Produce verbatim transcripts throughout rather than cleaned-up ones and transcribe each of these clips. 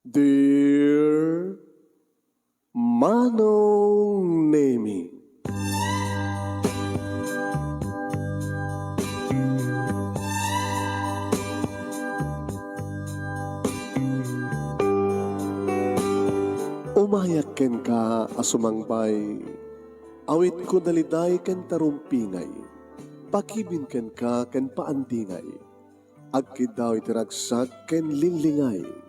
Dear Manong Nemi. Umayak kenka a sumangbay, awitko daliday ken tarumpingay, pakibin kenka ken paandingay, agkiddaw iti ragsak ken linglingay.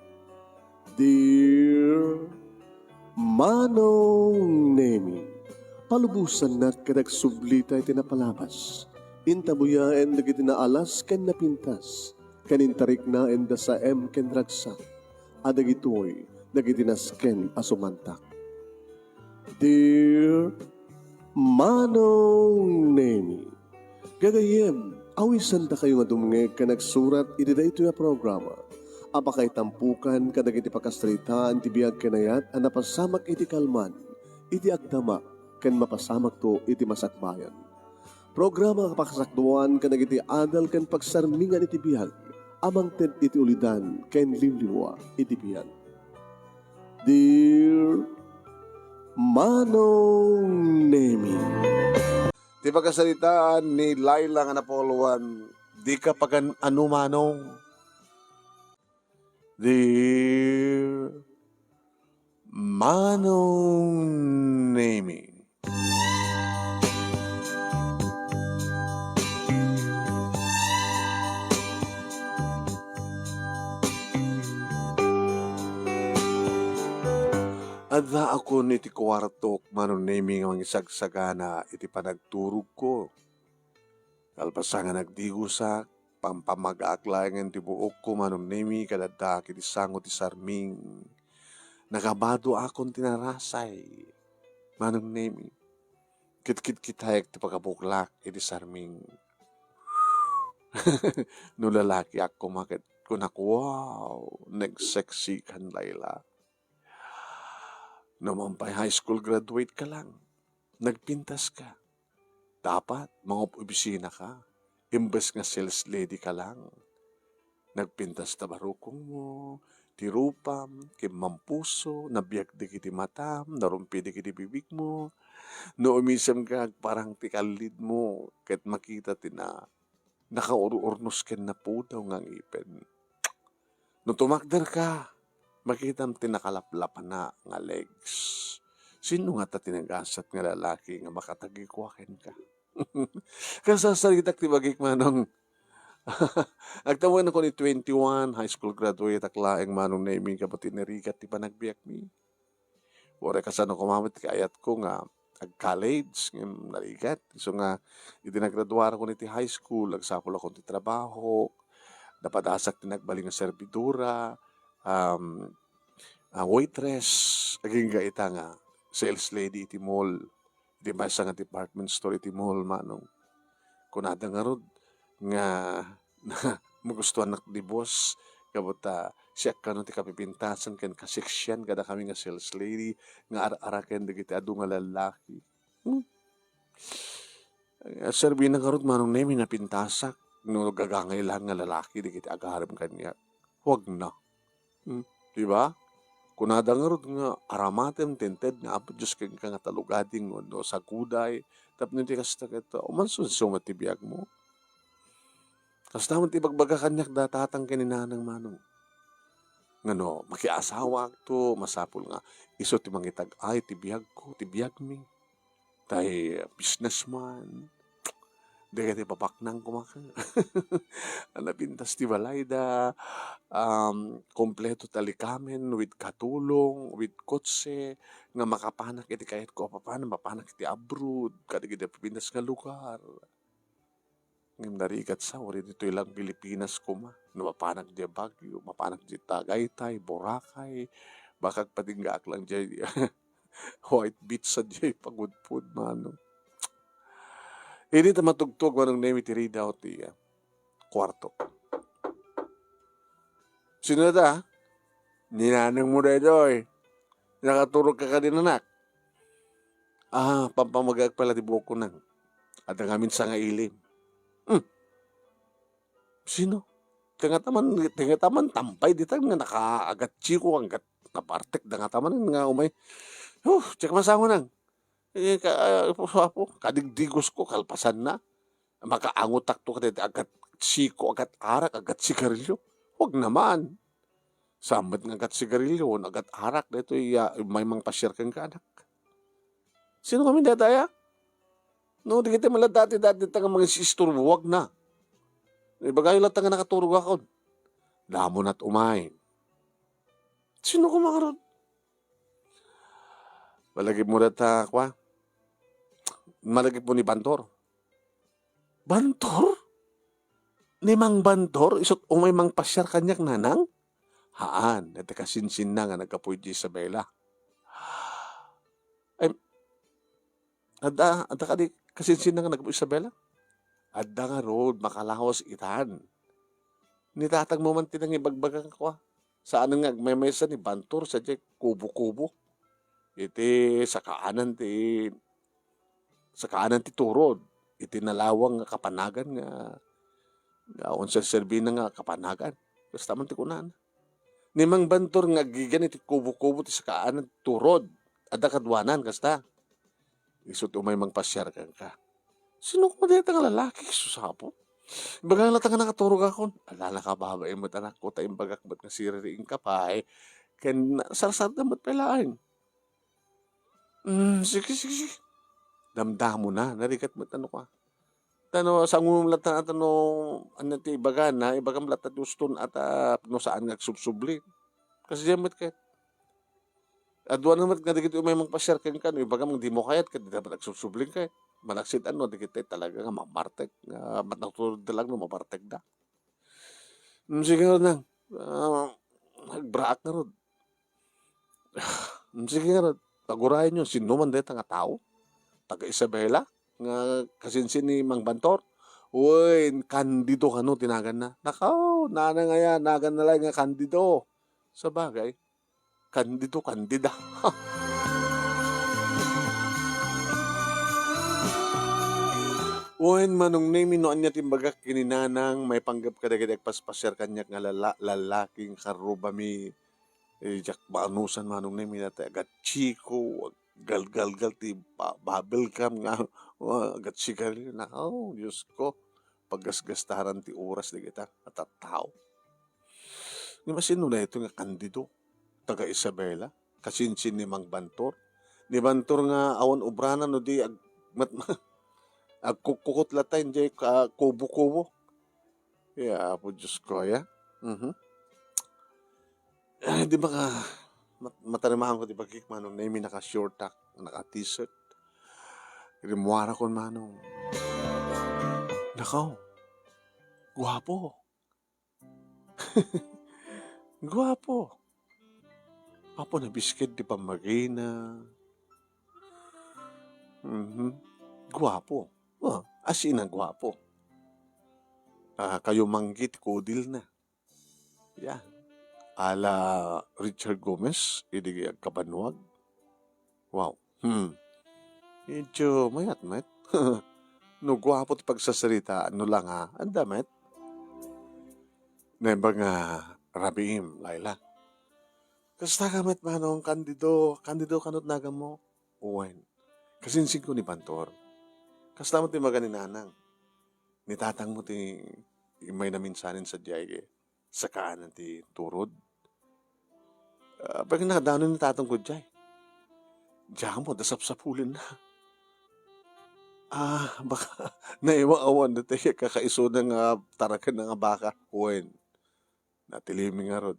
Dear Manong Nemi, palubosannak ket agsublita iti napalabas. Intabuyaen dagiti naalas ken napintas, ken intariknaen da saem ken ragsak, a dagitoy dagiti nasken a sumantak. Dear Manong Nemi, gagayyem, awisandakayo nga dumngeg ken agsurat iti daytoy a programa a pakaitampukan kadagiti pakasaritaan ti biag ken ayat a napasamak iti kalman, iti agdama, ken mapasamakto iti masakbayan. Programa nga pakasakduan kadagiti adal ken pagsarmingan iti biag a mangted iti ulidan ken liwliwa iti biag. Dear Manong Nemi. Ti pakasaritaan ni Laila nga napuluan, dika pagan-ano, Manong. Dear Manong Nemi. Addaakon iti kuartok, Manong Nemi, nga mangisagsagana iti panagturogko. Kalpasan nga nagdigosak, pampamagaak laengen ti buokko, Manong Nemi, ket addaak iti sango ti sarming. Nakabadoakon ti narasay, Manong Nemi. Kitkitkitaek ti pagabuklak iti sarming. No lalakiak koma ket kunak, "Wow, nagseksikan, Laila." No man pay high school graduate ka lang, nagpintas ka. Dapat mangob-obisina ka, imbes nga sales lady ka lang. Nagpintas ta barukongmo, ti rupam, kimmampuso, nabiag dagiti matam, narumpi dagiti bibigmo. No umisem ka, agparang ti kallidmo, ket makita ti na nakaur-urnos ken napudaw nga ngipen. No tumakder ka, makitam ti nakalaplapana nga legs. Sino ngata ti nagasat nga lalaki nga makatagikua kenka? Kasasaritak ti bagik, Manong. Agtawenko ni twenty-one, high school graduate ak laeng, Manong Nemi, gapu ti narigat ti panagbiagmi. Uray kasano koma met ti kaayatko nga ag-college ngem narigat. Isu nga iti nagraduarakon iti high school, agsapulakon ti trabaho, napadasak ti nagbalin nga servidora, um, ah, waitress, agingga ita nga sales lady iti mall. Iti maysa nga department store iti mall, Manong. Kunada ngarud nga magustuannak ti boss, gapu ta siak kano ti kapipintasan ken kaseksian kadakami nga sales lady nga ar-araken dagiti adu nga lallaki. Hmm. Serbina ngarud, Manong Nemi, napintasak no gagangay laeng nga lalaki dagiti agarem kaniak. Huwag na. Hmm, di ba? Kunada ngarud nga aramatem ti inted nga Apo Dios kenka nga talugadi wenno saguday, tapno iti kasta ket, uh, umansunso met ti biagmo. Kasta met ti ibagbaga kaniak da tatang ken ni nanang, Manong. Nga no makiasawakto, masapul nga isu ti mangitag-ay ti biagko, ti biagmi. Tay businessman. Dagiti babaknang koma ka. Napintas ti balayda, um, kompleto ti alikamen with katulong, with kotse, nga makapanak iti kayatko a papan, mapanak iti abroad, kadagiti napintas nga lugar. Ngem narigat sa, uray ditoy lang Pilipinas koma. No mapanak diay Baguio, mapanak diay Tagaytay, Boracay, baka agpatinggaak lang diay White Beach sadiay pagudpod, Manong. Idi ta matugtog, Manong Nemi, ti ridaw ti, ah, kuarto. Sino ta? Ni nanangmo daytoy. Nakaturog ka kadi, anak? Ah, pampamagaak pala ti buokko, nang. Adda ngamin sangailim. Hmm. Sino? kangataman, kangataman, tambay ditan nga naka-, agatchiko, anggat nabartek, dangataman nga umay. Huh, check masango nang. Eh, ka-, ah, apo, apo, kadigdigos ko, kalpasan na. Makaangotak to kadaydi agat siko, agat arak, agat sigarilyo. Huwag naman. Saan met nga agat sigarilyo, agat arak, daytoy, ah, may mangpasiar kenka, anak. Sino kami dayta, ya? No, di kita mala dati, dati ta nga mangisisturbo, huwag na. Ibagayo latta nga nakaturog ako. Damo na't umay. Sino ko makarod? Malagip mo data, kwa? Malagip mo ni Bantor? Bantor? Ni Mang Bantor? Isut' umay mangpasiar kaniak, nanang? Haan, dayta kasinsinna nga naggapu idi Isabela. Ay, adda, adda kadi kasinsinna nga naggapu Isabela? Adda ngarud, makalawas itan. Ni tatang mo man ti nangibagbaga, kwa? Saan nga agmaymaysa ni Bantor sadiay kubo-kubo. Iti sakaanan ti, sakaanan ti turod. Iti nalawang nga kapanagan nga, nga awan serserbina nga kapanagan. Kasta man ti kunana. Ni Mang Bantor nga aggigian iti kubo-kubo ti sakaanan ti turod. Adda kaduanan, kasta. Isut' umay mangpasiar kenka. Sino koma dayta nga lalaki, Sus Apo? Ibaga latta nga nakaturog akon. Ala, nakababain met, anakko, ta imbagak met nga siririingka pay. Ken sarsarda met pay laeng. Mm, sige, sige, sige. Damdamona, narigat met, ano ka. Ta no, sangom latta, ta no, ania ti ibagana, ibagam latta ti uston, ta no saan nga agsubsubli. Kasdiay met ket. Aduana met nga dagiti umay mangpasiar kenka, no ibagam nga dimo kayat, ket dida met agsubsubling kayat. Manaksit, ano, dagiti talaga nga mamartek, nga manaturod da lang no mabartekda. Mm, sige ngarud, nang. Ah, agbraak ngarud. Mm, sige ngarud. Pagurayenyo, sino man dayta nga tao? Taga Isabela? Nga kasinsin ni Mang Bantor? Uy, Candido kano ti naganna. Nakaw, nanang aya, naganna laeng nga Candido. Sabagay, Candido, Candida. Wen, Manong Nemi, no ania ti imbagak ken ni Nanang, maipanggep kadagiti agpaspasiar kaniak nga lala-, lalaking karrubami. Eh, diak maanusan, Manong Nemi, dayta agatchiko, aggalgalgal ti ba-, bubble gum nga, wa, agatsigarilyo. Nakaw, Dios ko, paggasgastaran ti oras dagita a tattao. Ni masino daytoy nga Candido, taga Isabela, kasinsin ni Mang Bantor. Ni Bantor nga awan obrana no di ag-, mat-, agkukkukot latta idiay ka-, kubo-kubo. Ya, Apo Dios ko, ya. Mhm. Eh, di ba ka, mat-, matarimakan ko ti bagik, Manong Nemi, naka-short ak, naka-t-shirt. Rimmuarakon, Manong. Nakaw, guapo. Guapo. Apo, nabiskid ti pammagina. Mhm. Guapo. Oh, as in a guapo. Ah, kayo manggit, kudil na. Yan. Ala Richard Gomez, idi agkabanwag. Wow. Hmm. Medyo mayat met. No guapo ti pagsasarita, no langa, adda met. Naimbag nga rabiim, Laila. Kasta ka met, Manong Candido. Candido kanut nagan mo? Wen. Kasinsin ko ni Bantor. Kasta met ti maga ni Nanang. Ni Tatang mo ti immay naminsanen sadiay sakaanan ti turod. Ah, pag nakadano ni tatang ko diay. Diyan mo, dasapsapulen na. Ah, baka naiwa awan da tayo kakaisuna nga taraken na nga baka. Wen, natiliw mi ngarud.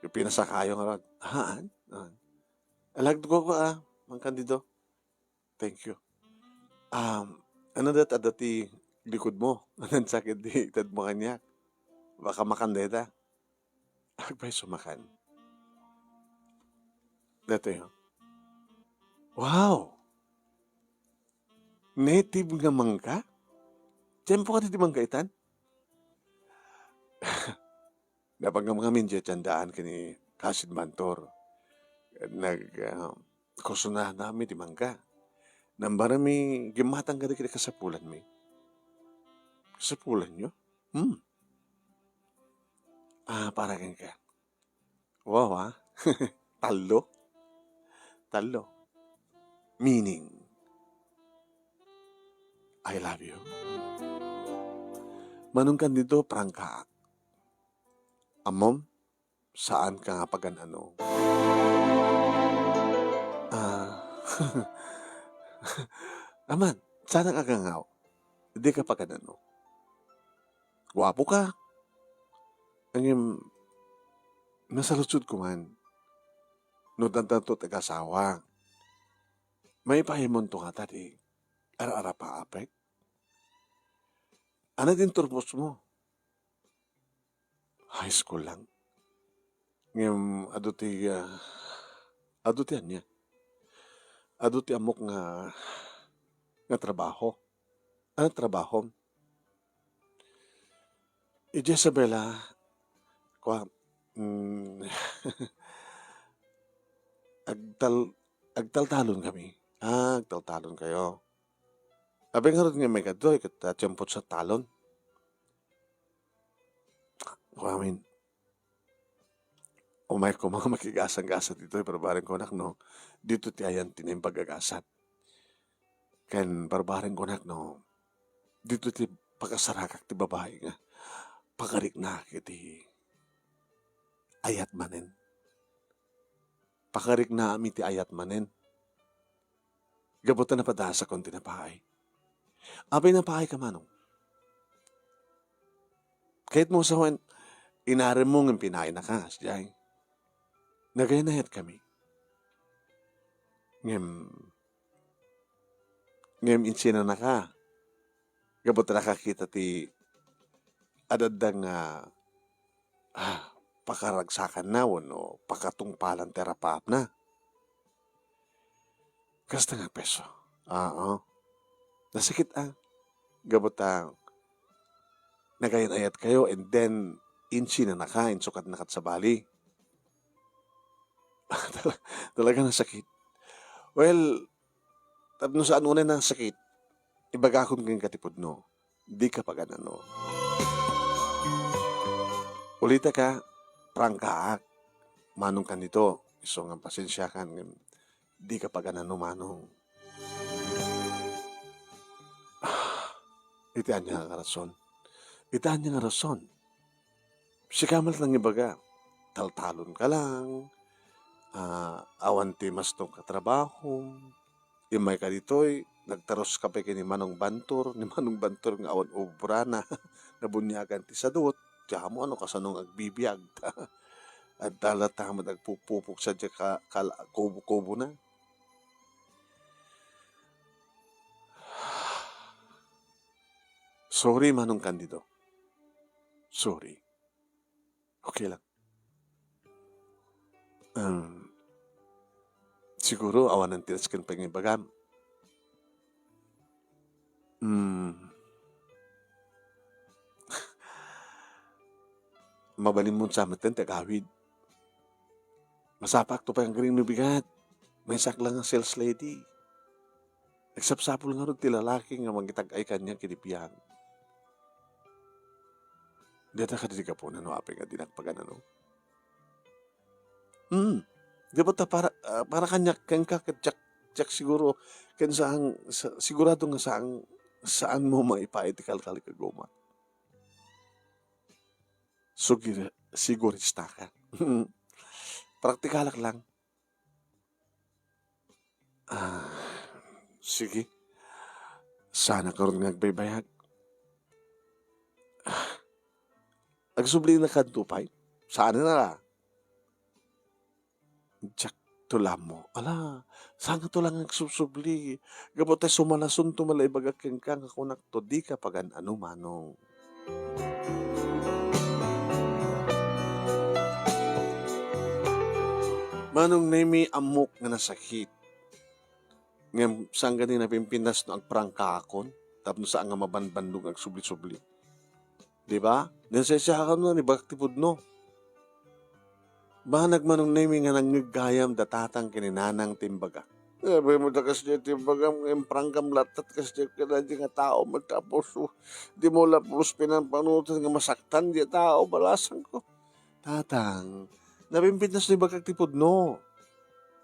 Yung pinasakayo ngarud. Haan? Ah. Alagd ko ko, ah, Mang Candido. Thank you. Um, ano dat adda ti likod mo? Anong sakit di itad mo kaniak? Baka makan deta. Agbay sumakan. Datoy, oh. Wow! Native nga mangga? Tiempo ka di mangga itan? Napagngam-ngamin diay tiendaan ken ni Kasin Bantor. Nag, ah, kursunada mi ti mangga. Nambarami gimmatang kadagiti kasapulanmi. Kasapulanyo? Hmm. Ah, para kenka. Wow, ah. Tallo? Tallo. Meaning, I love you. Manong Candido, prangkaak. Ammom, saanka nga pagan-ano. Ah, aman, saanak a gangaw. Dika pagan-ano. Guapoka. Ngem, nasaludsodko man, no addanto ti agasawak. Maipaaymonto ngata ti ar-arapaapek? Ania ti inturbosmo? High school lang. Ngem adu ti, ah, adu ti ania? Adu ti ammok nga, nga trabaho. Ania trabahom? Idiay Isabela, kua, mm, agtal-, agtaltalon kami. Ah, agtaltalon kayo. Apay ngarud nga may kadtoy, ket, ah, tiempot sa talon? Kua, amin. Umay ko mga makigasang-gasat ditoy, barbareng kunak, no? Dito ti ayan ti naimbag a gasat. Ken barbareng kunak, no? Dito ti pakasarakak ti babai nga pakariknaak iti ayat manen. Pakariknaam iti ayat manen. Gapu ta napadasakon ti napaay. Apay napaay ka, manong? Kayatmo sawen, inarem mo ngem pinaay na ka, sadiay. Nagayan-ayat kami. Ngem, ngem insinana ka. Gapu ta nakakita ti adda nga, ah, pakaragsakanna wenno pakatungpalan ti arapaapna. Kasta nga peso. Oo. Nasakit, ah. Gapu ta nagayan-ayat kayo and then insinana ka, insukatna kat sabali. Tala-, talaga nasakit. Well, tapno saan unay nasakit, ibagakon kenka ti pudno. Dika pagan-ano. Ulitek, prangkaak. Manong Candido, isu nga pasensiakan ngem dika pagan-ano, manong. Iti ania nga rason? Iti ania nga rason? Sika met lang ibaga, taltalon ka lang, ah, awan ti masnong katrabahom, immay ka ditoy, nagtaros ka pay ken ni Manong Bantor, ni Manong Bantor nga awan obrana, nabuniagan ti sadut, ti amo ano kasano nga agbibiag. Adda latta met agpupupok sadiay ka-, kal-, kubo-kubona. Sorry, Manong Candido. Sorry. Okay lang. Um, siguro awanan ti nasken pangibagam. Hmm. Mabalinmo sa metten ti agawid. Masapakto pay nga agriing no bigat. Maysak lang nga sales lady. Nagsapsapul ngarud ti lalaki nga mangitag-ay kaniak iti biag. Dayta kadi ti gapuna no apay nga dinak pagan-ano? Hmm. Di ba ta para, ah, para kaniak, kenka ket diak, diak siguro, ken saan, sa-, sigurado nga saan, saanmo maipaay ti kalkal ket goma. Sugir-, siguristaka. Praktikalak lang. Ah, sige. Saanak ngarud nga agbaybayag. Ah, agsubli na kadto pay? Saan na la? Diak tulamo. Ala, saan nga tulang agsubsubli? Gapu ta sumalason to mala ibagak kenka nga kunakto, dika pagan-ano, manong. Manong Nemi, ammok nga nasakit. Ngem saan gani napimpintas no agprangkaakon, tapno saan nga mabanbandog nga agsubli-subli. Di ba? Nasaysayaakan no, ni bagak ti pudno. Banag Manong Nemi nga nangngeg gayam da tatang ken ni nanang ti imbaga. Apay mo ta kasdiay ti imbagam nga imprangkam lattat kasdiay kadaydi nga tao met a puso. Dimo la pulos pinanpanunotan nga masaktan diay tao, balasangko. Tatang, napimpintas no ibagak ti pudno.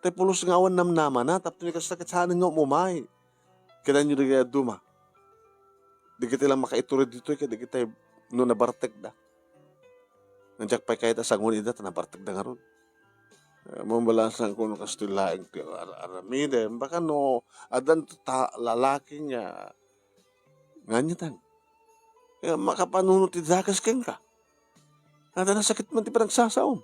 Tay pulos nga awan namnamana, tapno ni kasta ket saanen nga umumay. Kitaenyo dagiti dadduma. Dagiti lang makaitured ditoy ket dagiti no nabartekda. Nga diak pay kayat a sangoen ida ta nabartekda ngarud. Eh, mabalasan ko no kastoy laeng ti ar-, aramiden. Baka no, addan ta lalaki nga, nga ania tan? Nga makapanunot ti dakes kenka. Adda nasakit man ti panagsasaom.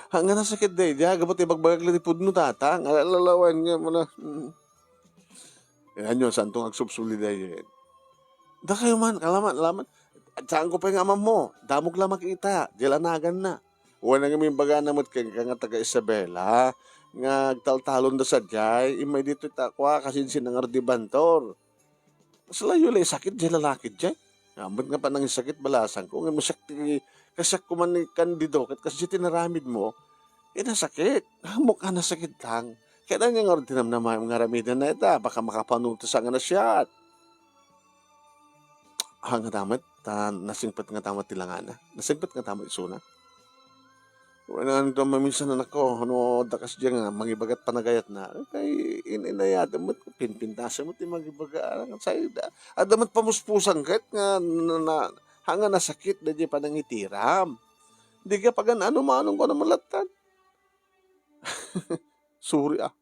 Nga nasakit daydiay, gapu ti ibagbagak la ti pudno, tatang. Alalawan nga mana, mm. Ania, saanto nga agsubsubli daydiay? Dakayo man, kalaman, laman. Saanko pay nga ammo, damok la makita, diay la naganna. Wen nga imbagana met kenka nga taga Isabela, nga agtaltalonda sadiay, immay ditoy ta kua, kasinsin nga ngarud ti bantor. Kasla yo la isakit diay lalaki diay. Ammot nga panangisakit balasanko, ngem siak ti, kasiak koma ni Candido, ket kasdiay ti naramidmo, inasakit. Ammok a nasakit lang. Ket ania ngarud ti namnamaem nga aramidenna ita, baka makapanunot ti sangana siak. Ha, nga damet, ta nasingpet nga damet ti langana. Nasingpet nga damet isuna. Wen, ania maminsan, anakko, no adda kasdiay nga mangibagat panagayatna, kay in-, inayadem met, pinpintasem met ti mangibaga, alang sayda. Adda met pamuspusan ket nga na, na, ha nga nasakit daydiay panangitiram. Dika pagan-ano manong ko naman lattan. Sorry, ah.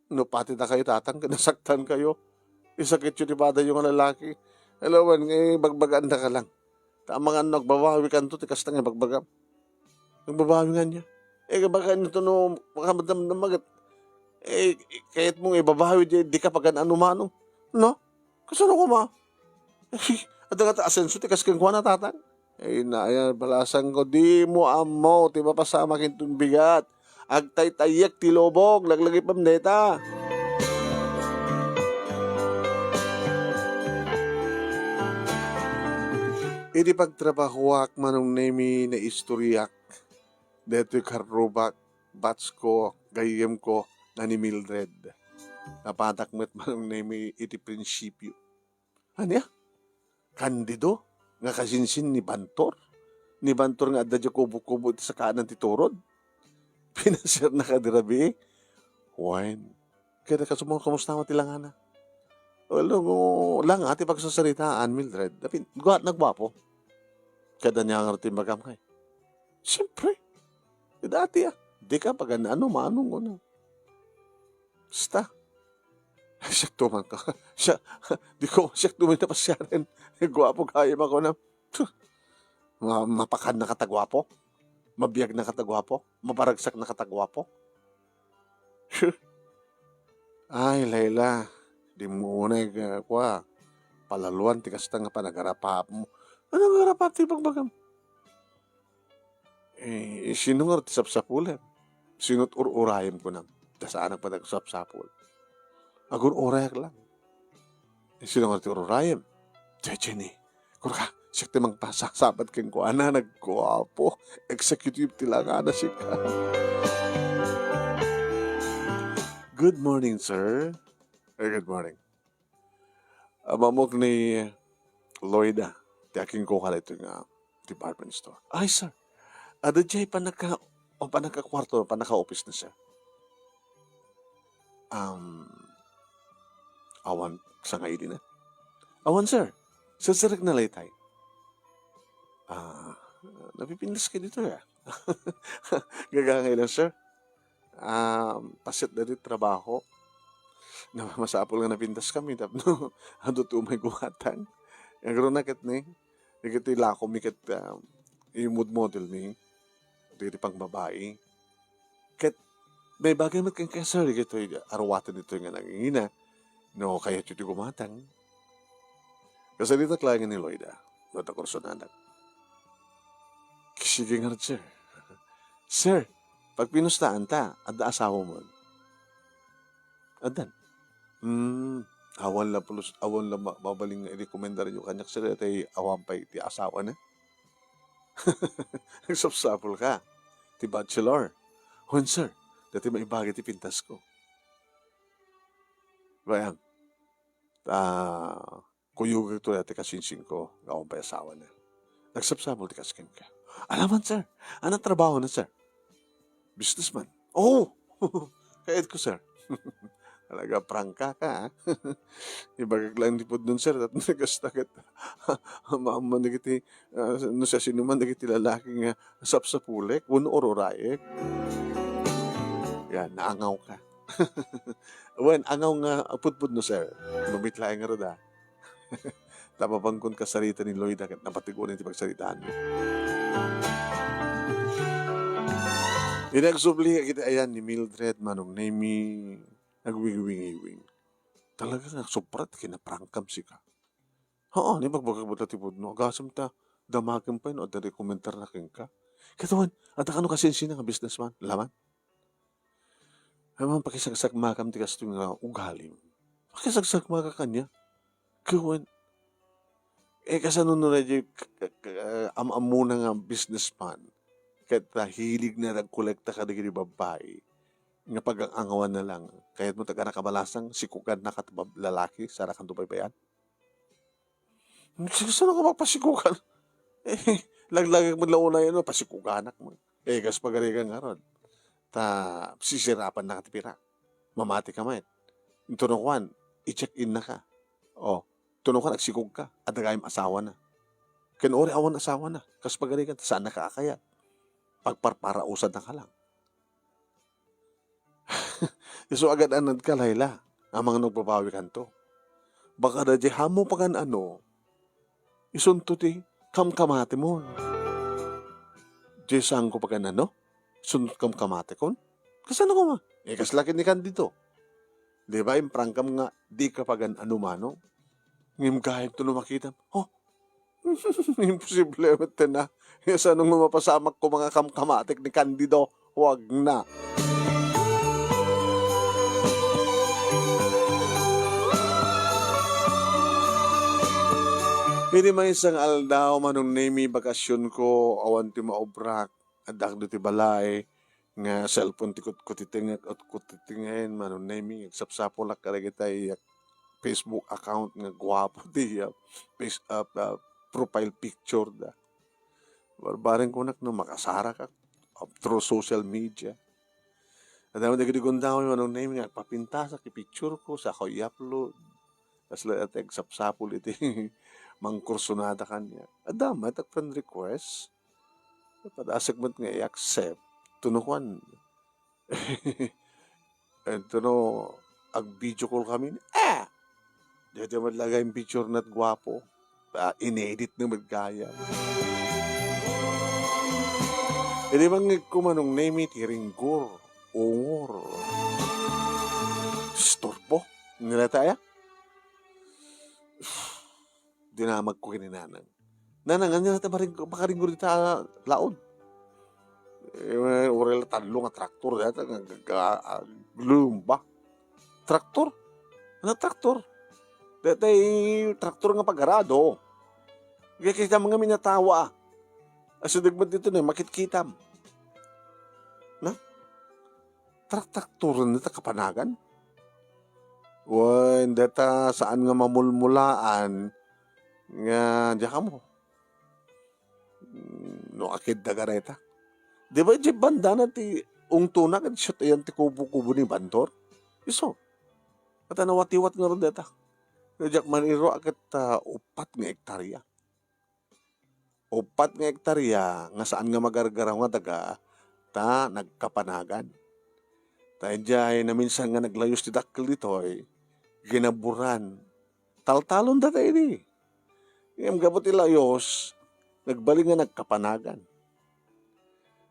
No pati dakayo, tatang, ket nasaktankayo, isakityo ti padayo nga lalaki. Alawan nga ibagbagaandaka lang. Ta amangan no agbabawikanto ti kasta nga ibagbagam. Agbabawi nga ania? Eh, baka ania to no makamadamdam maget. Eh, kayatmo nga ibabawi, di, dika pagan-ano manong. No? Kasano koma? Adda ngata asenso ti kas kenkuana, tatang? Ay, naaya, balasanko, dimo ammo ti mapasamak inton bigat. Agtaytayek ti lubong, laglagipem dayta. Idi pagtrabahoak, Manong Nemi, naistoriak daytoy karrubak, batchko, gayyemko, nga ni Mildred. Napatak met, Manong Nemi, iti prinsipio. Ania? Candido nga kasinsin ni Bantor? Ni Bantor nga adda diay kubo-kubo iti sakaanan ti turod? Pinasiarna kadi rabii? Wen. Ket kasano, kamusta met ti langana? Well, no, langa ti pagsasaritaan, Mildred. Napin-, gua-, nagguapo. Ket ania ngarud ti imbagam kay? Siempre. Ti dati, ah. Dika pagan-ano manong kunak. Basta. Siak to man ka. Siak, di ko, siak to man napasiaren. Guapo gayam a kunam. Puh. Ma-, mapakannaka ta guapo? Mabiagnaka ta guapo? Maparagsaknaka ta guapo? Puh. Ay, Laila, dimo unay nga, kua, palaluan ti kasta nga panagarapapmo. Ano nga garapap ti ibagbagam? Eh, sino ngarud ti sapsapulem? Sino't ur-urayem kunam? Ta saanak pay ti agsapsapul. Agur-urayak lang. Eh, sino ngarud ti ur-urayem? Diay, Jenny. Kurka, siak ti mangpasasabat kenkuana, nagguapo. Executive ti langana, sika. Good morning, sir. Eh, good morning. Ammok ni Lloyd, ah, ti akinkuka daytoy nga department store. Ay, sir. Adda diay panaka-, o panakakuarto, panaka-office na, sir. Um, awan, sangaili na. Awan, sir. Sir, sir, na laytay. Ah, napipintas ka dito, ya. Gagangay lang, sir. Ah, paset daytoy trabaho. Na, masapul nga napintas kami tapno adu ti umay gumatang. Agronak ket ni, dagiti lako mi ket, ah, imudmodel mi. Dagiti pangbabai. Ket naibagay met kenka, sir, dagitoy aruaten ditoy nga nangingina. No kayatyo ti gumatang. Kasaritak laeng ni Lloyd, ah. Dua ta kursonanak. Sige ngarud, sir. Sir, pagpinustaan ta, adda asawa mo? Addan. Hmm, awan la pulos, awan la ma-, mabalin nga irekomendaranyo kaniak, sir, tay awan pay ti asawa na. Nagsapsapul ka. Ti bachelor. Wen, sir, dati maibagi ti pintas ko. Bayam. Ta, kuyogek to dayta ti kasinsinko, nga awan pay asawana. Nagsapsapul ti kas kenka. "Alaman, sir. Ano trabaho na, sir?" "Businessman." "Oh! Kayatko, sir." Talaga, prangka ka, ah. Ibagak lang ti pudno, sir, tapno kasta ket, maammo dagiti, ah, no siasinoman dagiti lalaki nga sapsapulek wenno ururaek. Yan, naangaw ka. Wen, angaw nga pudpudno, sir. Lumit laeng ngarud, ah. Ta mapanka kasarita ni Loida ket napatiguan ti pagsaritaan. Idi agsubli ket iti ayan ni Mildred, Manong Nemy, nagwiwingiwing. Talaga nga sobra ti kinaprangkam sika. Haan, ibagbagak met ti pudno. Agasem ta, damagen pay no adda rekomendarna kenka. Ket wen, adda kano kasinsinna nga businessman, laman. Ay, man, pakisagsagmakam ti kastoy nga ugalim. Pakisagsagmaka kaniak. Ket wen, eh, kasano no na di k-, k-, k-, am-ammona nga businessman? Ket, ah, hilig na nagkolekta kadagiti babbai nga pagang-angawan na lang. Kayat mo taga nakabalasang, sikugan na kat bab-, lalaki, sarakan to baybayan? Sino nga mapasikugan? Eh, laglagak met la unay, ano, pasikuganak met. Eh, kas pagarigan ngarud. Ta, sisirapan na ka ti pirak. Mamati ka met. Ito no kuan, i-check in na ka. O, ito no kuan, agsikog ka. Adda gayam asawa na. Ken uri awan asawa na. Kas pagarigan, ta saan na ka akayat. Pagparparausan na ka lang. Isu agad-anad ka, Laila, amangan no agbabawi kanto. Baka da di hamo pagan-ano, isunto ti kamkamati mo. Di saan ko pagan-ano? Isunto kamkamati kon? Kasano koma? Eh, kasla ket ni Candido. Di ba, imprangkam nga di ka pagan-ano, Manong? Ngem gayam to no makitam. Oh, imposible met na. Kasano nga mapasamak ko mga kamkamatik ni Candido? Huwag na. Idi maysa nga aldaw, Manong Nemy, bakasyon ko, awan ti maobrak. Addak ditoy balay, nga cellphone ti kutkutitengek, kutkutitengen, Manong Nemy, agsapsapulak kadagitay Facebook account nga guapo ti, ah, face-, ah, ah, profile picture da. Barbareng kunak no makasarak, ah, through social media. Adda met dagiti gundaway, Manong Nemy, nga agpapintasak ti picture ko, saan ko i-upload. Kasla ti agsapsapul iti mangkursunada kaniak. Adda met friend request. Padasek met nga i-accept. Tuno kuan. Ento no, ag-video call kami. Ah! Daytoy met la gayam picture na ti guapo. Ah, inedit na met gayam. Idi mangngegko, Manong Nemy, ti ringgor, ungor. Istorbo. Nilata ya? Dinamagko ken ni Nanang. "Nanang, ania ti maring-, makaringgor dita laod?" Eh, uray la tallo nga traktor dayta nga, nga, ah, lumba. Traktor? Ano traktor? Daytay traktor nga pag-arado. Kaya kita mga minatawa, ah. Asideg met dito na, makitkitam. Na? Trak-, traktor na ta kapanagan? Wen, dayta saan nga mamulmulaan nga diak ammo. Mm, no, akiddaga dayta. Di ba, idiay bandana ti ungtona ket siak ayan ti kubo-kubo ni Bantor? Isu. Ket nawatiwat ngarud dayta. No diak man irua ket, ah, uppat nga ektaria. Uppat nga ektaria nga saan nga magargaraw nga daga ta nagkapanagan. Ta idiay naminsan nga naglayus ti dakkel ditoy, ginaburan. Taltalon data idi. Ngem gapu ti layus, nagbalin nga nagkapanagan.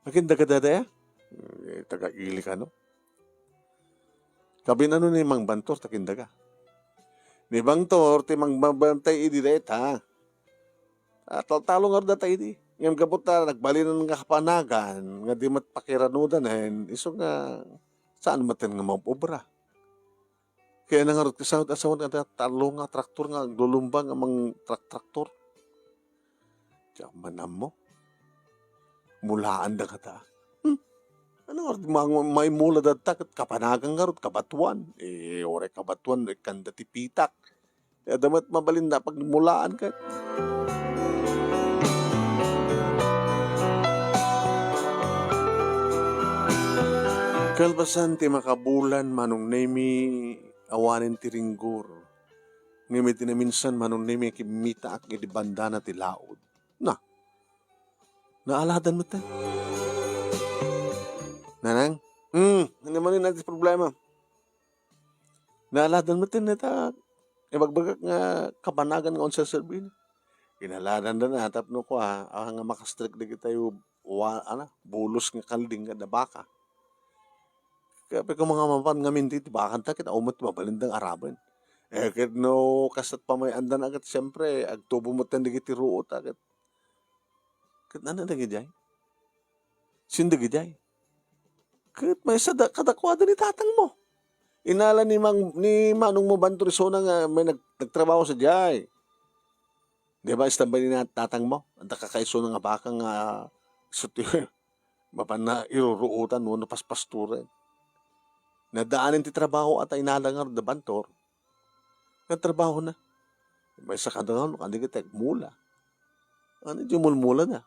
Akin daga data ya? Eh, taga-ili kano? Kabin-ano ni Mang Bantor ta kindaga? Ni Bangtor ti mangbabantay idi dayta. Ah, taltalo ngarud data idi. Ngem gapu ta nagbalinan nga kapanagan nga di met pakiranudanen, isu nga saan met nga maobra. Kaya na ngarud, kasano ti asawan nga tallo nga traktor nga aglulumba nga mangtrak-traktor? Diak man ammo. Mulaan da kata. Hmm. Ano nga, mang-, maimula data ket kapanagan ngarud, kabatuan. Eh, uray kabatuan, ikkanda ti pitak. Ti adda met mabalin da pagmulaan ket. Kalpasan ti makabulan, Manong Nemi, awanen ti ringgor. Ngem iti naminsan, Manong Nemi, kimmitaak iti bandana ti laod. Na, naaladan met. Nanang? Hmm, ano man yun ang problema? Naaladan met, ta ibagbagak nga kapanagan nga unserserbi na. Inaladan da na tapno kua, ah, nga makastrek dagiti wa-, ana, bulos nga kalding nga da baka. Kaya pay kung mga mapan ngamin ti, ti bakanta, ket awan met mabalin dang araben. Eh, ket no, kasat pamay-anda na, ket siyempre, agtubo met dagiti ruot, ah, ket, ket ano dagiti ay? Sino dagiti ay? Ket maysa da, kadakuada ni tatang mo. Inala ni Mang, ni Manong mo Bantor isuna nga may nag-, nagtrabaho sa diay. Di ba, istambay ni na-, tatang mo? Anta kakaisuna nga baka nga, isu ti, mapan na iruruotan, no, napaspasturen. Nadaanen ti trabaho, ata inala nga da Bantor. Nga trabaho na. Maysa kada nga, no, kadi kita agmula. Ano, di mulmula na.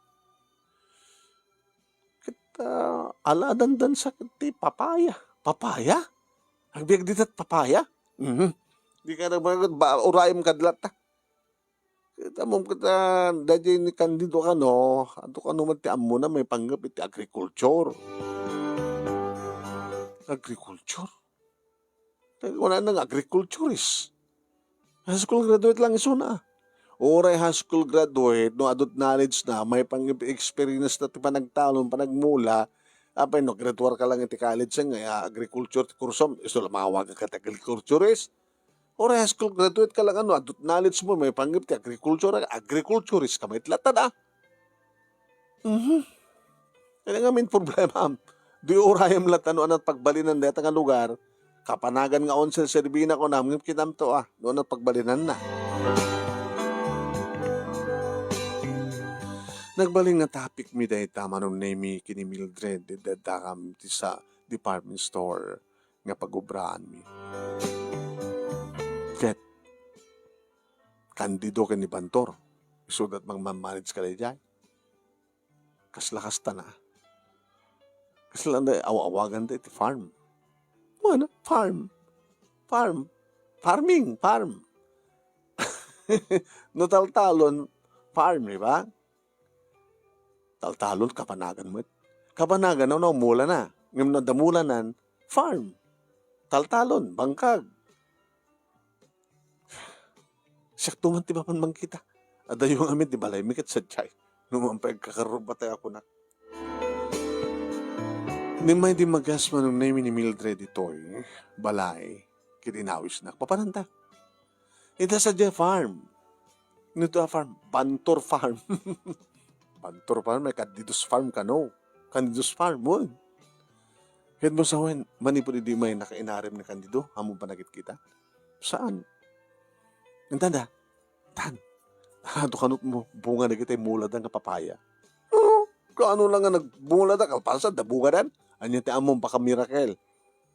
Ket, ah, aladandan sa ti papaya. Papaya? Agbiag ditat papaya? Mhm. Di ka na ba, ba, urayem kadlat, ah. Ket ammom ket, ah, daydiay ni Candido kano, adu kano met ti ammona maipanggep iti agriculture. Agriculture? Kunana nga agriculturist. High school graduate lang isuna. Uray high school graduate, no, adut knowledge na, maipanggep experience na ti panagtalon, panagmula, apay no, graduar ka lang iti college nga, ah, agriculture ti kursom, isu la mawag ka ti agriculturist. Uray high school graduate ka lang, ano, adut knowledge mo, maipanggep ti agriculture, agriculturist ka met latta, ah. Mhm. Kaya nga min problema, am. Di urayem latta no anat pagbalinan dayta nga lugar, kapanagan nga unserserbi na kunam, ngem kinamto, ah, no anat pagbalinan na. Nagbalin nga topic mi dayta, Manong Nemi, ken ni Mildred, ti daddakam ti sa department store nga pagubraanmi. Ket, Candido ken ni Bantor, isudat mangman-manage ka daydiay. Kasla kasta na. Kasla na aw-awagan da iti farm. Ano? Farm. Farm. Farming. Farm. No taltalon, farm, di ba? Taltalon, kapanagan met. Kapanagan, no, mula na. Ngem no adda mulanan, farm. Taltalon, bangkag. Siakto man ti mapan mangkita. Adayo ngamin ti balaymi ket sadiay. No man pay agkakarruba tayo ako na. Ni may dimmagas Manong Nemi ni Mildred ditoy balay, ket inawisnak. Papananta. Ita sadiay farm. Nito a farm. Bantor farm. Bantor farm, may Candido's farm kano. Candido's farm, wen. Ket mo sawen, manipud idi may nakainarem ni Candido, ammom pay nagkitkita? Saan? Intanda? Tan. Adu kano met bunga dagiti mulada nga papaya. Oo, kaano lang nga nagbunga da, kalpasan, adda bungadan. Ania ti ammom, baka miracle.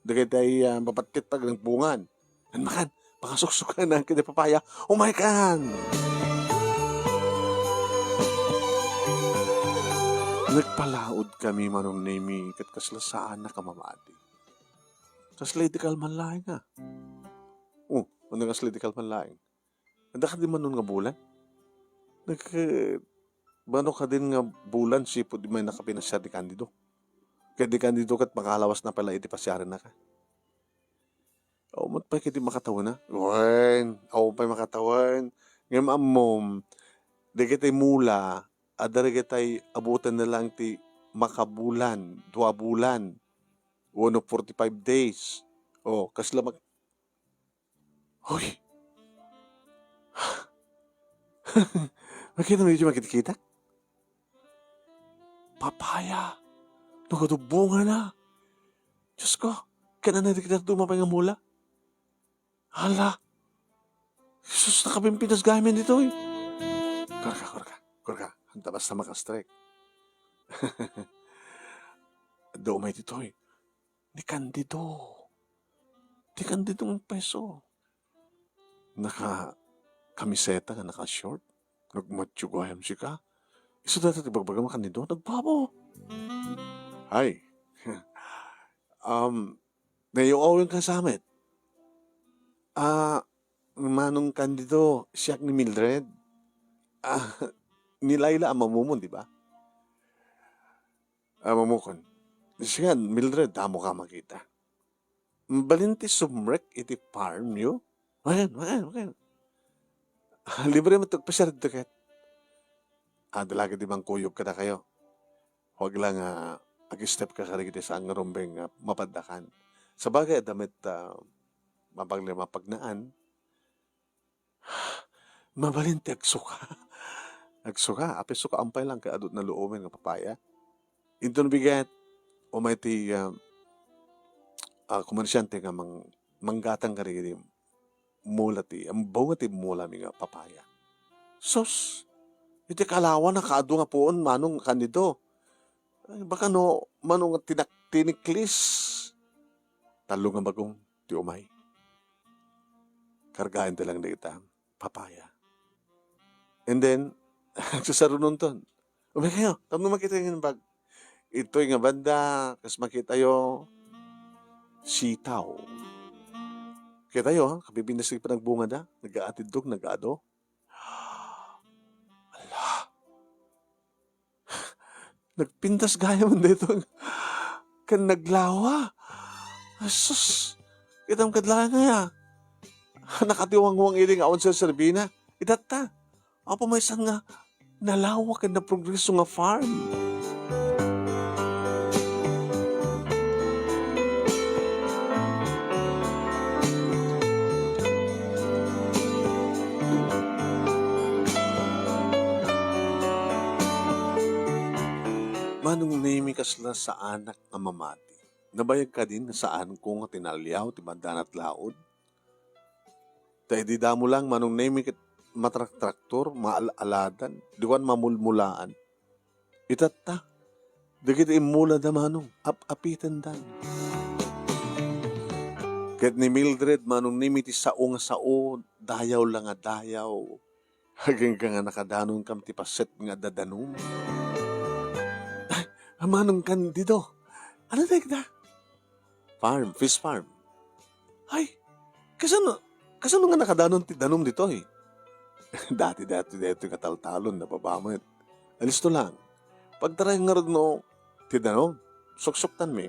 Dagiti, ah, mapattit pag nagbungan. An makan, pakasuksukan na ken papaya. Umay kan! Nagpalaod kami, Manong Nemi, ket kasla saan a kamamati. Kasla idi kalman laeng, ah. Oh, ano kasla idi kalman laeng? Adda kadi manon nga bulan? Nag-, mano kadin nga bulan sipud may nakapinasiar ni Candido? Ket ni Candido ket makalawas na pay la iti pasiarenna ka. Awan met pay kadi makatawen, a? Wen, awan pay makatawen. Ngem ammom, dagiti mula, adda dagiti abutenna lang ti makabulan, dua bulan, wenno forty-five days. O, kasla mak-, Hoy! Makita mo iti makitkitak? Papaya! Nakadubungan na! Diyos ko! Kaya na kita dumapay nga mula? Hala! Jesus, nakapimpitas gamin ditoy! Kurka, kurka, kurka. Anta basta makastrek. Dumay ditoy. Ni Candido. Ni Candido nga peso. Naka-kamiseta nga naka-short. Nagmatyo gayam sika. Isu dayta ti bagbagam a Candido. Nagbabo. Ay. Um, nayaw-awen ka sa met. Ah, Manong Candido, siak ni Mildred. Ah, ni Laila a mamumon, di ba? Ah, mamukon. Siak, Mildred, damo ka makita. Balin ti sumrek iti farm yo? Wen, wen, wen. Libre met ti agpasiar ditoy ket. Ah, dalagi ti mangkuyog kadakayo. Huwag lang, ah, ag-step ka kadagiti saan nga rumbeng nga mapaddakan. Sabagay, adda met, ah, mapagli-, mapagnaan. Mabalin ti agsuka. Agsuka, apay suka, ampay lang kay adu ti naluomen nga papaya. Inton bigat, umay ti, ah, ah, komersyante nga mang-, manggatang kadagiti mula ti, ang bunga ti mula mi nga papaya. Sus! Iti kalawa na kaadu nga puon, Manong Candido. Ay, baka no, Manong tinak-, tiniklis. Tallo nga bagong ti umay. Kargaen ti lang dagita papaya. And then, agsasarunonton. Umay kayo, tapno makita yung bag. Itoy nga banda, kas makita yo, sitaw. Kita yo, ha? Kapipintas ti panagbunga da. Nag-aatiddog, nag-ado. Ala. Nagpintas gayam daytoy. Ken naglawa. Asus. Kitam kad langay, ah. Nakatiwangwang idi nga awan serserbina. Itatta. Apo maysan nga nalawa ken naprogreso nga farm. Manong Nemi, kasla saanak nga mamati. Nabayag kadin nga saanko nga tinaliaw ti maddanat laod? Ta idi damo lang, Manong Nemi, ket matraktor, maal-aladan, diwan mamulmulaan. Itatta, dagiti immulada, Manong, ap-apitendan. Ket ni Mildred, Manong Nemi, ti sao nga sao, dayaw la nga dayaw. Agingga nga nakadanonkam ti paset nga adda danum. Ay, Manong Candido, ano dayta? Farm, fish farm. Ay, kasano, kasano nga nakadanon ti danum ditoy? Dati, dati, dati nga taltalon, nababa met. Alisto lang. Pagtaray ngarud no, ti danum, suksuktan mi.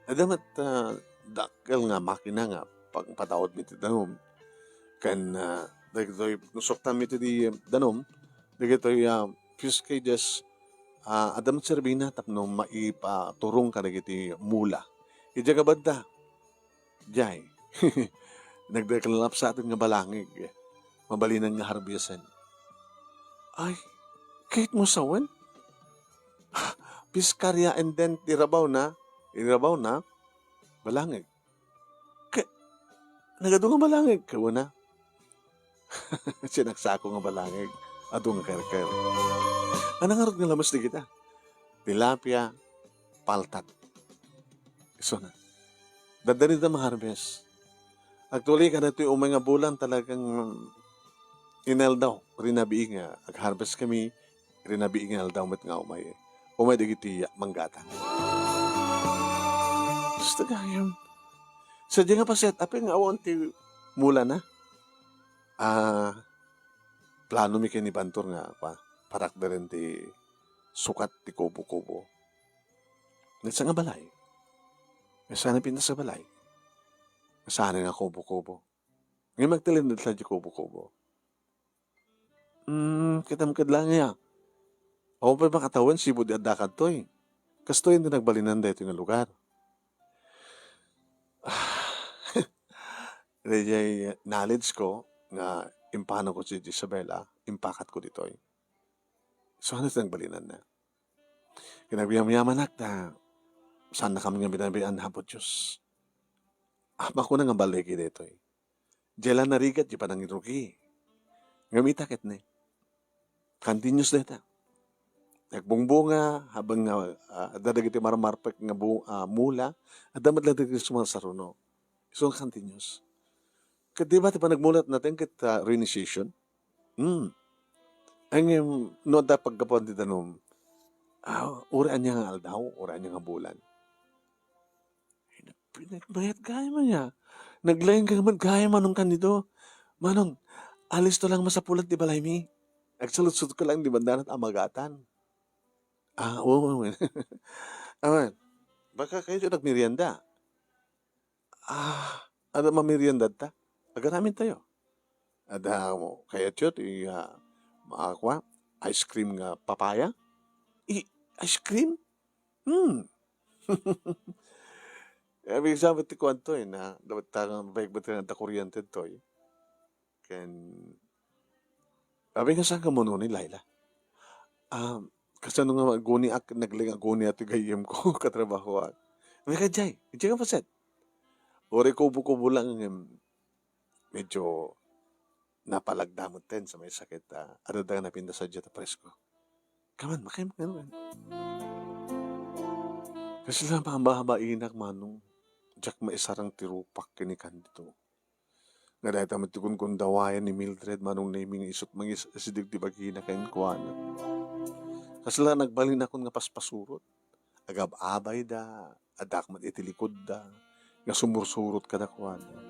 Adda met, ah, dakkel nga makina nga pagpataud mi ti danum. Ken, ah, dagitoy, nusuktan mi ti danum, dagitoy, ah, fish cages, ah, adda met serbina tapno maipaturong kadagiti mula. Idiay nga banda, diay, nagdakkel nga lapsaten nga balangig. Mabalinan nga harbesen. Ay, kayatmo sawen? Piskarya and then ti rabaw na, irabaw na, balangig. Ke-, nagadu nga balangig, kauna. Sinaksako nga balangig, adu nga kerker. Ano ngarud nga lames dagita? Tilapia, paltat. Isuna. Dadda dita ma-harvest. Actually, kadagitoy umay nga bulan talagang inaldaw. Rinabii nga ag-harvest kami, rinabii nga aldaw met nga umay. Umay dagiti manggatang. Basta gayam. Sadja nga paset, apay nga awan ti mula na? Ah, plano mi ken ni Bantor nga pa, parakderen ti sukat ti kubo-kubo. Nagsa nga balay. Nagsa nga pintas nga balay. Nagsa nga kubo-kubo. Ngem agtalinaed la diay kubo-kubo. Hmm, kitam kad langay, ah. Awan pay makatawen sipud ti adda kadtoy. Kastoy ti nagbalinan daytoy nga lugar. Daydiay knowledge ko nga impano ko si Isabela, impakatko ditoy. So, ano ti nagbalinanna? Kinagyamyamanak ta saannakam nga binabayan, Apo Dios. Apay kuna nga baligi daytoy. Diay la narigat ti panangirugi. Ngem ita ket ne. Continuous dayta. Nagbungbunga, habang nga, ah, adda dagiti marmarpek nga bu-, ah, mula, adda met la dagiti sumarsaruno. Isu nga continuous. Ket di ba ti panagmulat natin ket, ah, rainy season? Hmm. Ay, ngem, no adda paggapuan ti danum, ah, uray ania nga aldaw, uray ania nga bulan. Nagbayat gayam aya. Naglaing ka met gayam, Manong Candido. Manong, alisto lang masapulan ti balaymi. Agsaludsodko lang di bandanat a magatan. Ah, oo. Awan, baka kayo nagmerienda. Ah, ano mamerienda ta? Agaramin tayo. Ada mo, kaya tiyo, ti, ah, makakwa, ice cream nga papaya? I-, ice cream? Hmm. Abi, sabi ti kuwan to, eh, na, dapat tangan, baik ba tinanta kuryente to, eh? Ken, abi nga, saan ka mano ni Laila? Ah, kasano nga aguniak, nagling aguniak ti gayyem ko, katrabahoak. May ka jay, jay ka paset. Uri kubo-kubo lang, em, medyo napalagda met ten sa may sakit, ah, adda nga napintas a diet a presko. Kaman, makay, makay, makay. Kasla mababainak, Manong. Diak maisarang ti rupak ken ni Candido. Nga dayta met ti kunkundawayan ni Mildred, Manong Nemi, nga isut' mangisideg ti bagina kenkuana. Kasla nagbalinakon nga paspasurot. Agab-abayda, addak met iti likudda, nga sumursurot kadakuada.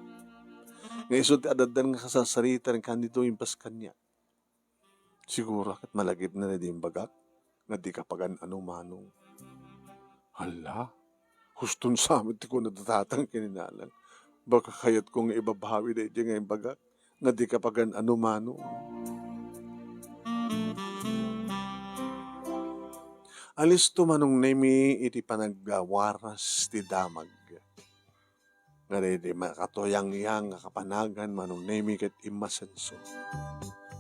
Nga isu ti adaddan nga kasarsarita ni Candido impas kaniak. Siguro ket malagipna daydi imbagak nga dika pagan-ano, Manong. Hala, huston sa met ti kuna da tatang ken ni nanang. Baka kayatko nga ibabawi daydi nga imbagak nga dika pagan-ano, Manong. Alisto, Manong Nemi, iti panagwaras ti damag. Nga daydi makatuyangyang nga kapanagan, Manong Nemi, ket immasenso.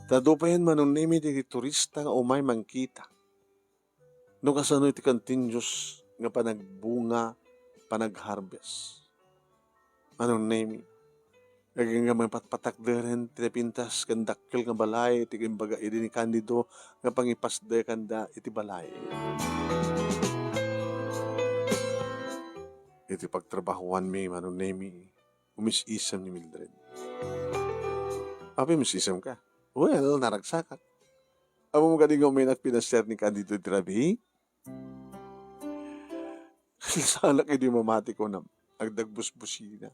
Ta adu payen, Manong Nemi, dagiti turista nga umay mangkita no kasano iti continuous nga panagbunga, panag-harvest. Manong Nemi, agingga mapatpatakderen ti napintas ken dakkel nga balay iti imbaga idi ni Candido nga pangipasdekanda iti balay. Iti pagtrabahoanmi, Manong Nemi, umis-isem ni Mildred. Apay umis-isem ka? Well, naragsakak. Ammom kadi nga umaynak pinasiar ni Candido iti rabii? Salak idi mamati ko na agdagbusbusina.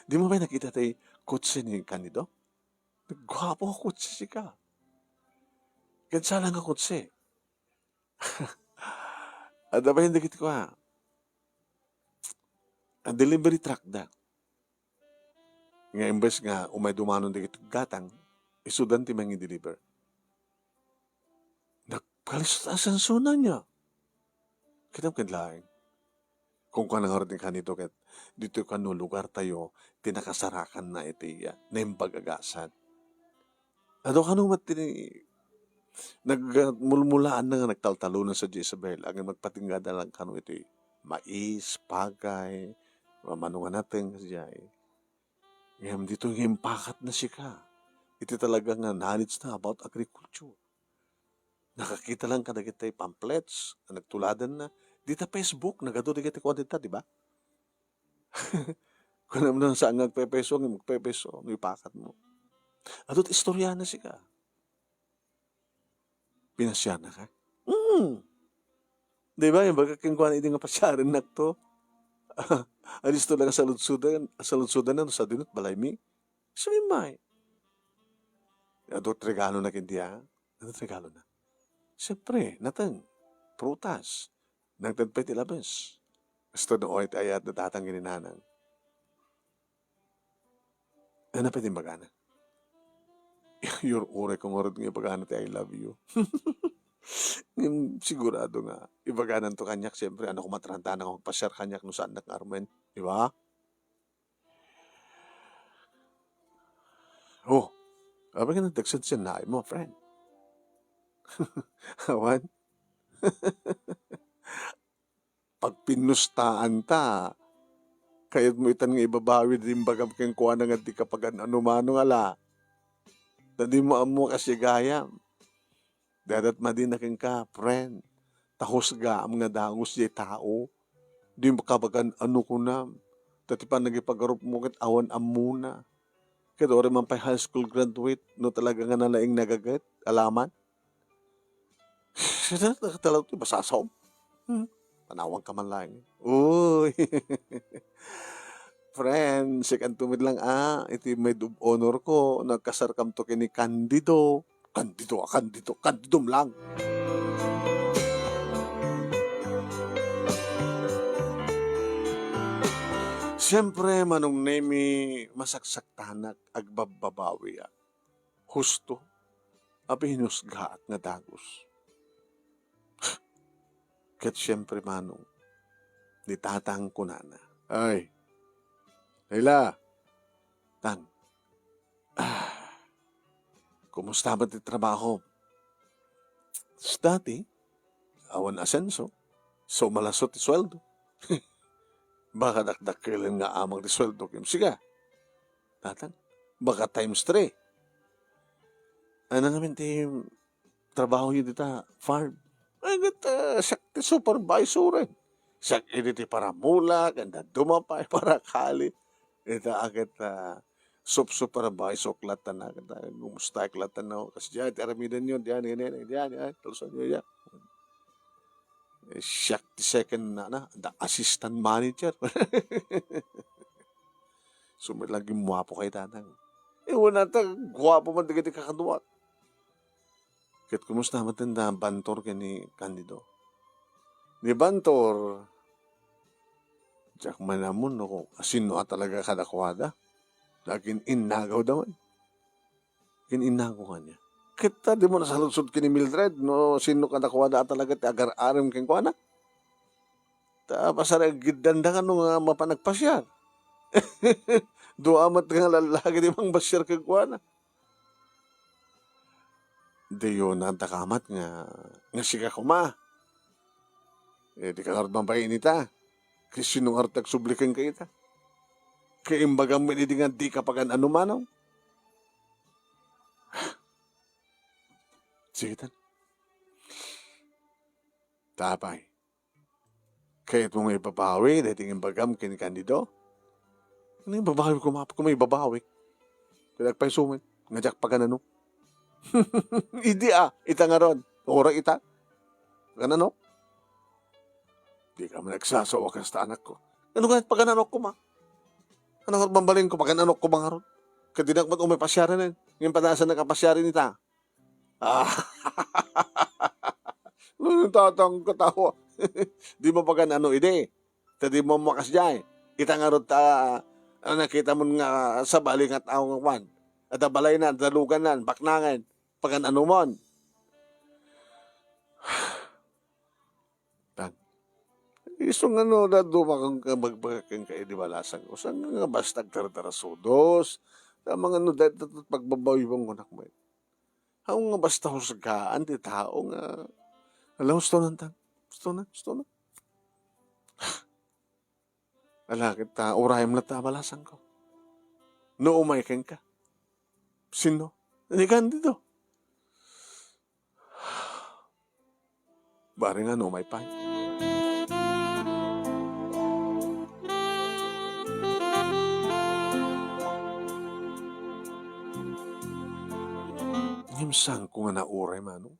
Di mo ba nakita tay kotse ni Candido? Nagguapo a kotse sika. Ket sala nga kotse. Adda pa dagiti kua, a delivery truck da. Nga imbes nga umay dumanon dagiti gatang, isudan ti mangi-deliver. Nagkalisut a sensonan niya. Kitam ket laeng. Kung kuana ngarud ni Candido ket, ditoy kano lugar tayo, ti nakasarakanna iti, ah, naimbag a gasat. Adu kano met ti nagmulmulaanna nga nagtaltalona sadiay Isabela, ngem nagpatinggada lang kano iti mais, pagay, mano nga nateng sadiay. Ngem ditoy nga impakatna sika, iti talaga nga knowledge na about agriculture. Nakakita lang kadagiti pamphlets nga nagtuladanna. Dita Facebook, nagadu dagiti kuadita, di ba? Kunam na saan nga agpepeso, nga magpepeso, no ipakatmo. Adu ti istoriana sika. Pinasiarnaka? Mm. Di ba, imbagak kenkuana idi nga pasiarennak to. Alisto lang a saludsodan, a saludsodan no sadino ti balaymi. Sumimmay. Adu ti regalona ken dia. Adu ti regalona? Siempre, nateng, prutas. Nangted pay ti labes. Kasta no oy ti ayat da tatang ken ni nanang. Ano pay ti imbagana? Iyur-uray ko ngarud nga ibagana ti "I love you." Ngem sigurado nga ibagananto kaniak, siyempre, ano ko matarantana nga magpasiar kaniak no saannak nga armen, di ba? Oh, apay nga nagdagsen ti sannaem mo, friend? Awan? Pagpinnustaanta, kayatmo itan nga ibabawi ti imbagam kenkuana nga dika pagan-ano manong ala. Ta dimo ammo a kasagayam. Dadat madina kenka, friend. Ta husgaam nga dagus jay tao. Dimo kabagan-ano kunam. Ta ti panagipagarupmo ket awan ammona. Ket uray man pay high school graduate, no talaga nga nalaing nagaget, alaman. Sida nakatalaw ti basasaom. Hmm. Panawanka man laeng. Uy! Friend, sikanto met lang, ah, iti maid of honor ko, nagkasarkamto ken ni Candido. Candido, ah, Candido, Candidom lang. Siempre, Manong Nemi, masaksaktanak, agbabbabawiak. Husto a pinusgaak nga dagus. Ket siempre, Manong, ni tatang kunana, "Ay, Leila, tang, ah, kumusta met ti trabaho?" Dati, awan asenso, so malaso ti sueldo. Baka dakdakkelen nga amang ti sueldo, kim, siga. Tatang, baka times three. Ano naman ti trabaho yu dita farm? Ay, ket, ah, siak ti supervisor, eh. Siak idi ti paramula, ken dadduma pay parakali. Ita, ah, ket, ah, sup-, supervisor latta na, ket, ah, kumusta latta no? Kasdiay, ti aramidenyo, diyan, diyan, diyan, diyan, ay, talusan nyo, diyan. Eh, siak ti second na, na, the assistant manager. Sumelang gimmuapo kay tatang. Eh, wala ta, guapo man dagiti kakaduak. Ket kumusta met da Bantor ken ni Candido? Ni Bantor, diak man ammo no asino a talaga kadakuada. Nagin-innagaw da man. Gin-innagaw kaniak. Ket ta, dimo nasaludsod ken ni Mildred no sino kadakuada a talaga ti agar-arem kenkuana? Ta, pasaragiddan da kano nga mapan agpasiar. Dua met nga lallaki ti mangpasiar kenkuana. Diyo nadakamat nga, nga sika koma. Eh, di ka ngarud mabain ita. Ket sino ngarud ti agsubli kenka ita? Ket imbagam met idi nga di ka pagan-ano, Manong? Sige, tan. Tapay. Kayatmo nga ibabawi daytoy nga imbagam ken ni Candido? Ano nga ibabawi koma? Koma ibabawi. Kaya agpayso met nga diak pagan-ano. Idi a, ita ngarud. Uray ita. Pagan-ano? Di ka man agsasawa kasta, anakko. Ano nga pagan-ano koma? Ano nga bambalin ko, pagan-ano koma ngarud? Kadinak met umay pasiaren, eh. Ngem padasan nakapasiaren ita. Ah. Tatang katawa. Di mo pagan-ano idi. Ta di mo makasdiay. Ita ngarud ta, ah, nakita mon nga sabali nga tao nga kwan. Adda balayna, adda luganna, baknangen. Pagan-ano mon. Tan. Isu nga no, dadduma kang kabagbaga kenka idi balasang ko. Saan nga basta agtartarasudos? Tama nga no, dahil pagbabawibang ko nakmay. Aw nga basta husgaan ti tao nga, ala, husto nan tan. Husto na, husto na. Ala, ket ta, urayem latta a balasangko. No umay kenka. Sino? Ni Candido. Bari nga no umay pay. Ngem saanko nga nauray, Manong.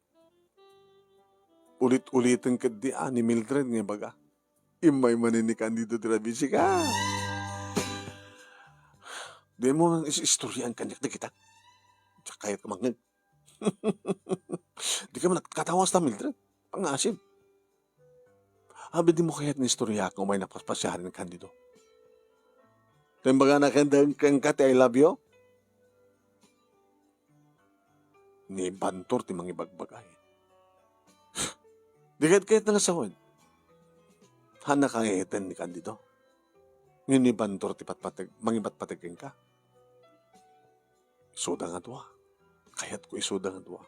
Ulit-uliten ketdi a ni Mildred nga ibaga. Immay manen ni Candido ti rabisika. Dimo nang is-istoriaan kaniak dagita. Diak kayat ka mangngeg. Di ka man katawas ta, Mildred. Pangasib. Abi, di mo kayat nga istorya kung may napaspasyahan ni Candido. Kaya baga na kanda, kang kati, "I love you." Ni Bantor ti mangibagbagay. Di ket kayat na nga sawen. Hana kayatan ni Candido. Ngem ni Bantor ti patpateg, mangipatpateg kenka. Isuda nga dua. Kayatko isuda nga dua.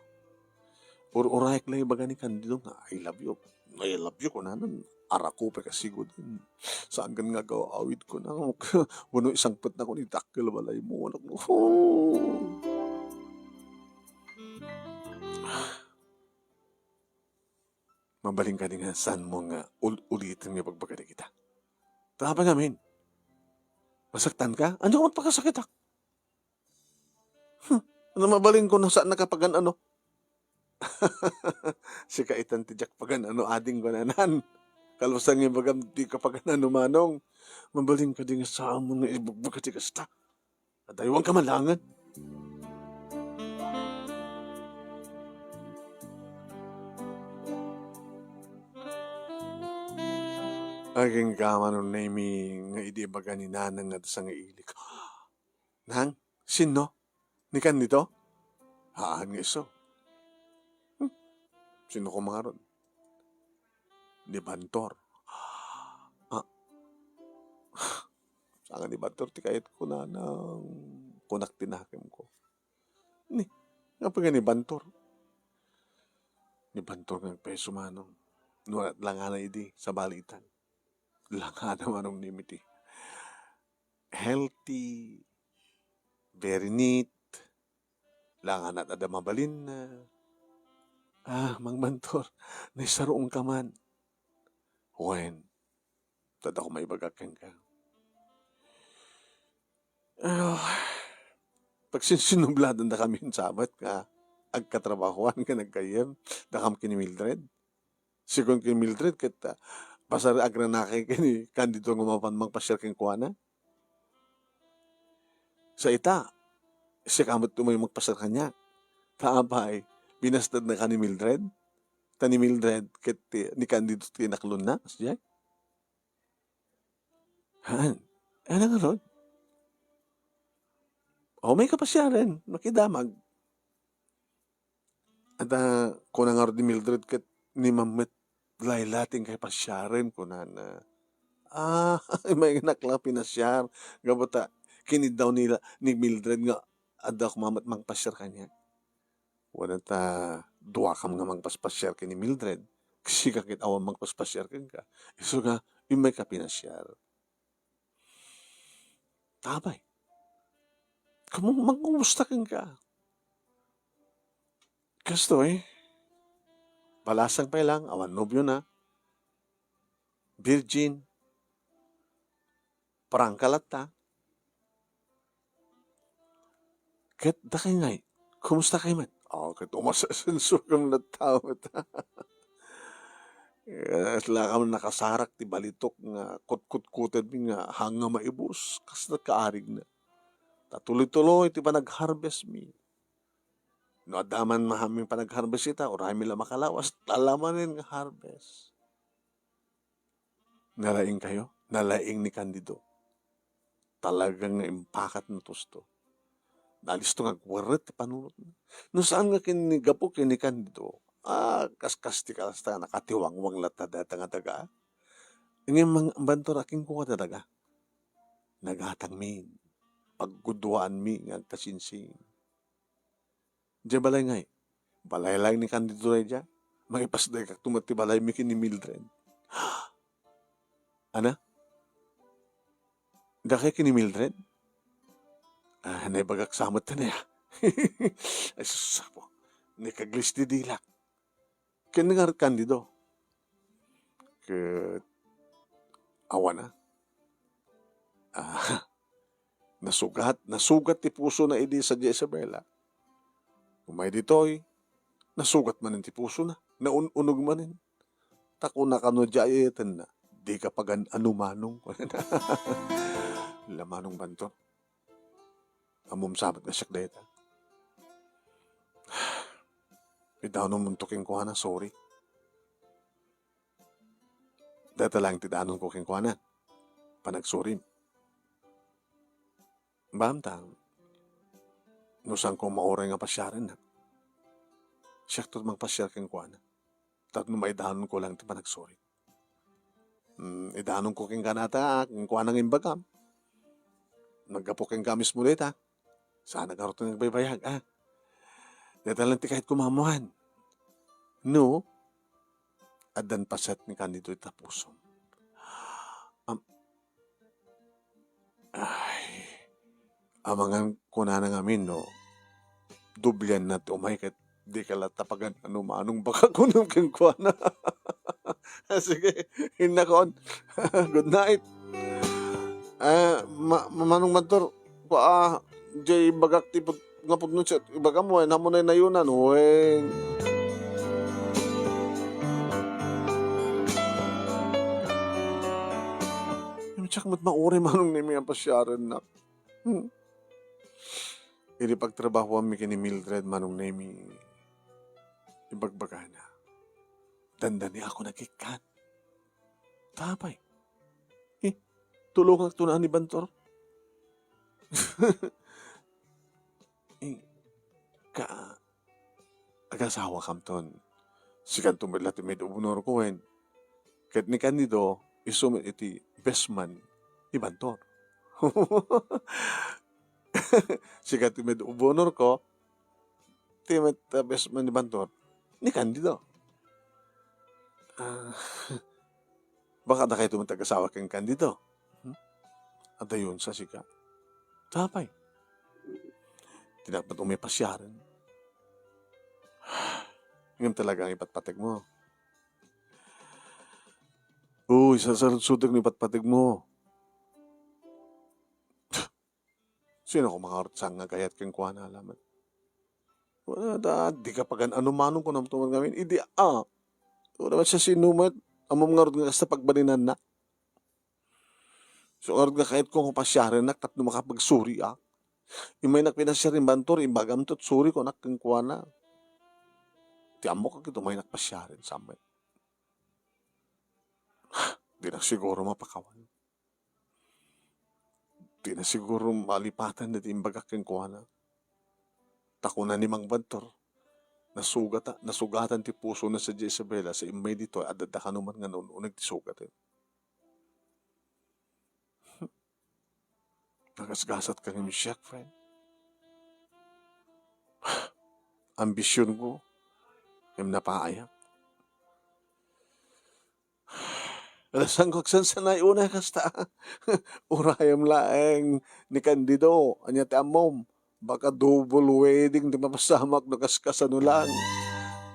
Ur-urayek la ibaga ni Candido nga, "I love you. I love you," kunanan. Arako pay kasigud. Saan nga agaw-awid ko na. Wano isangpet na ko ni dakkel balay mo. Anak mo. Mabalin ka di nga saan mo nga ul-, ulitin nga pagbaga dagita. Tapay namin. Masaktan ka? Ano ka magpakasakitak? Hmm. Ano mabalin ko na saan nakapagan ano? Sika itan ti diak pagan ano ading ko nanan. Kalpasan nga ibagam, dika pagan-ano, Manong. Mabalin kadi nga saanmo nga ibagbag ti kasta? Adaywanka man laengen. Agingga, Manong Nemy, nga idi ibaga ni Nanang nga adda sangailik. Nang, sinno? Ni Candido? Haan nga isu. Hmm, sinno koma ngarud? Ni Bantor. Ah, saan nga ni Bantor ti kayatko, Nanang? Kunak ti nakemko. Ni, apay nga ni Bantor? Ni Bantor nga agpayso, Manong. No, langana idi, sabalitan. Langana, Manong Nemy, ti healthy, very neat, langana adda mabalinna. Ah, Mang Bantor, naisaruonka man. Wen, adda koma ibagak kenka. Ah, pagsinsinubladan dakami, Sabet, nga agkatrabahoan ken aggayyem dakam ken ni Mildred. Sigun ken ni Mildred ket, ah, pasar agranakay ken ni Candido nga mapan mangpasiar kenkuana. Sa ita, sika met umay mangpasiar kaniak. Ta apay, binastednaka ni Mildred? Ta ni Mildred ket ti, ni Candido ti inaklonna, kasdiay? Haan. Ania ngarud? O, umay ka pasiaren, makidamag. Adda, kuna ngarud ni Mildred ket ni Ma'am met, "Layla ti inkay pasiaren," kunana. Ah, immay nga nakla pinasiar. Gapu ta kiniddaw ni la-, ni Mildred nga adda koma met mangpasiar kaniak. Wen ta duakam nga mangpaspasiar ken ni Mildred, sika ket awan mangpaspasiar kenka. Isu nga, immay ka pinasiar. Apay, kamu, mangkumusta kenka? Kastoy, balasang pay lang, awan nobiona. Virgin. Prangka latta. Ket dakay ngay, kumusta kay met? O, ket umasenso kami latta met. Lakam nakasarak ti balitok nga kutkutkutenmi nga haan nga maibus, kas nagkaarigna. Ta tuloy-tuloy ti panag-harvest mi. No adda man mahaming panag-harvest ita, uraymi la makalawas, ta ala manen nga harvest. Nalaingkayo? Nalaing ni Candido. Talaga nga impakatna ti usto. Nalisto nga agwerret ti panunotna. No saan nga ken ni, gapu ken ni Candido, ah, kaskas ti kasta, nakatiwangwang latta dayta nga daga. Ngem Mang Bantor, kenkuana ti daga. Nagatangmi, pagguduaanmi nga agkasingsing. Diay balay ngay. Balay laeng ni Candido daydiay. Mangipasdaykakto met ti balaymi ken ni Mildred. Ana? Dakay ken ni Mildred? Ah, naibagak sa met ta niya. Ay, sus, apo. Naikaglis ti dilak. Ken ni ngarud Candido. Ket awan a. Ah, nasugat, nasugat ti pusona idi sadiay Isabela. Umay ditoy, nasugat manen ti pusona. Naun-unog manen. Ta kuna kano diay ay-ayatenna, "Dika pagan-ano, Manong." La Manong Bantor. Ammom sa met nga siak dayta. Idanumonto kenkuana, sorry. Dayta laeng ti idanonko kenkuana. Panagsurim. Bamtang, no saanko mauray nga pasiarennak, siakto ti mangpasiar kenkuana. Tapno maidanonko laeng ti panagsurim. Hmm, idanonko kenkuana ta, kenkuana nga imbagam. Naggapu kenka mismo dayta. Saanak ngarud nga agbaybayag, a. Dayta laeng ti kayatko maammuan. No, addan paset ni Candido ita pusom. Am-, ay, amangan kunana ngamin no, doblianna ti umay ket dika latta pagan-ano, Manong, baka kunam kenkuana. Sige, innakon. Good night. Ah, ma-, ma-, Manong Bantor, kua, ah, diay ibagak ti put-, nga pudno siya, ibagam wen, ammom nayon-ayonan, wen. Diak met mauray, Manong Nemi, a pasiarennak. Hmm. Idi pagtrabahoanmi ken ni Mildred, Manong Nemi, ibagbagana, dandani ako nagikkan. Tapay. Eh, tulongakto na ni Bantor. Eh, ka, agasawakamton. Sikanto met la ti maid of honor ko wen. Ket ni Candido, isu met iti best man ni Bantor. Sika ti maid of honor ko, ti met, uh, best man ni Bantor, ni Candido. Ah, baka dakayto met agasawa ken Candido. Hmm? Adayonsa sika. Tapay. Dinak met umay pasiaren. Ngem talaga nga ipatpategmo. Uy, sarsarudsutek no ipatpategmo. Sino ko mangarut sa nga agayat kenkuana, lamet? Wala da, di ka pagan-ano manon kunam tuman ngamin. Idi, ah, wala man siya sinumat, ammom ngarud nga kasta pagbalinanna. So, ngarud nga kayat ko nga pasiarennak tapno makapagsuriak. Immaynak pinasiar ni Bantor, ibagam to, suri ko nak kenkuana. Ti ammok, agid umaynak pasiaren, samet. Dinak siguro mapakawan. Dinak siguro malipatan dagiti imbagak kenkuana. Ta kuna ni Mang Bantor, nasugata-, nasugatan ti pusona sadiay Isabela sa immay ditoy, adda kano man nga naun-uneg ti sugaten. Nagasgasatka ngem siak, friend. Ambisionko, ngem napaayak. Alasanko agsansanay unay kasta. Urayem laeng ni Candido, ania ti ammom? Baka double wedding ti mapasamak no kaskasano lang.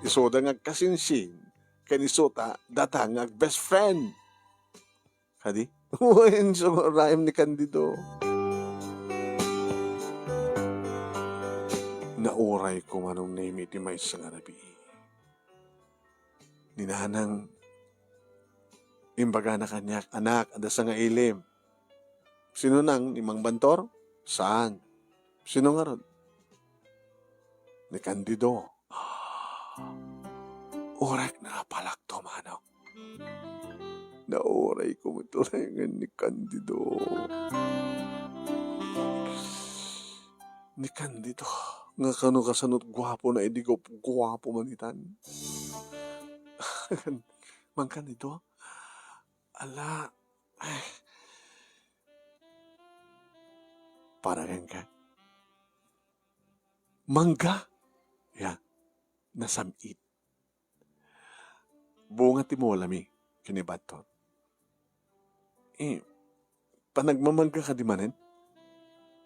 Isuda nga agkasinsin, ken isuta, data nga ag-best friend. Kadi? Wen, sumurayem ni Candido. Nauray ko, Manong Nemi, iti maysa nga rabii. Ni Nanang, imbagana kaniak, "Anak, adda sanga ilim." Sino nang, ni Mang Bantor? Saan? Sino ngarud? Ni Candido. Uray, napalakto, manong. Nauray ko met laengen ni Candido. Ni Candido, nga kano kasano't guapo na idi guap-, guapo man itan. Mang Candido, ala, ay, para kenka. Mangga? Ya, nasam-it. Bunga ti mulami, ken ni Bantor. Eh, panagmamangga kadi manen?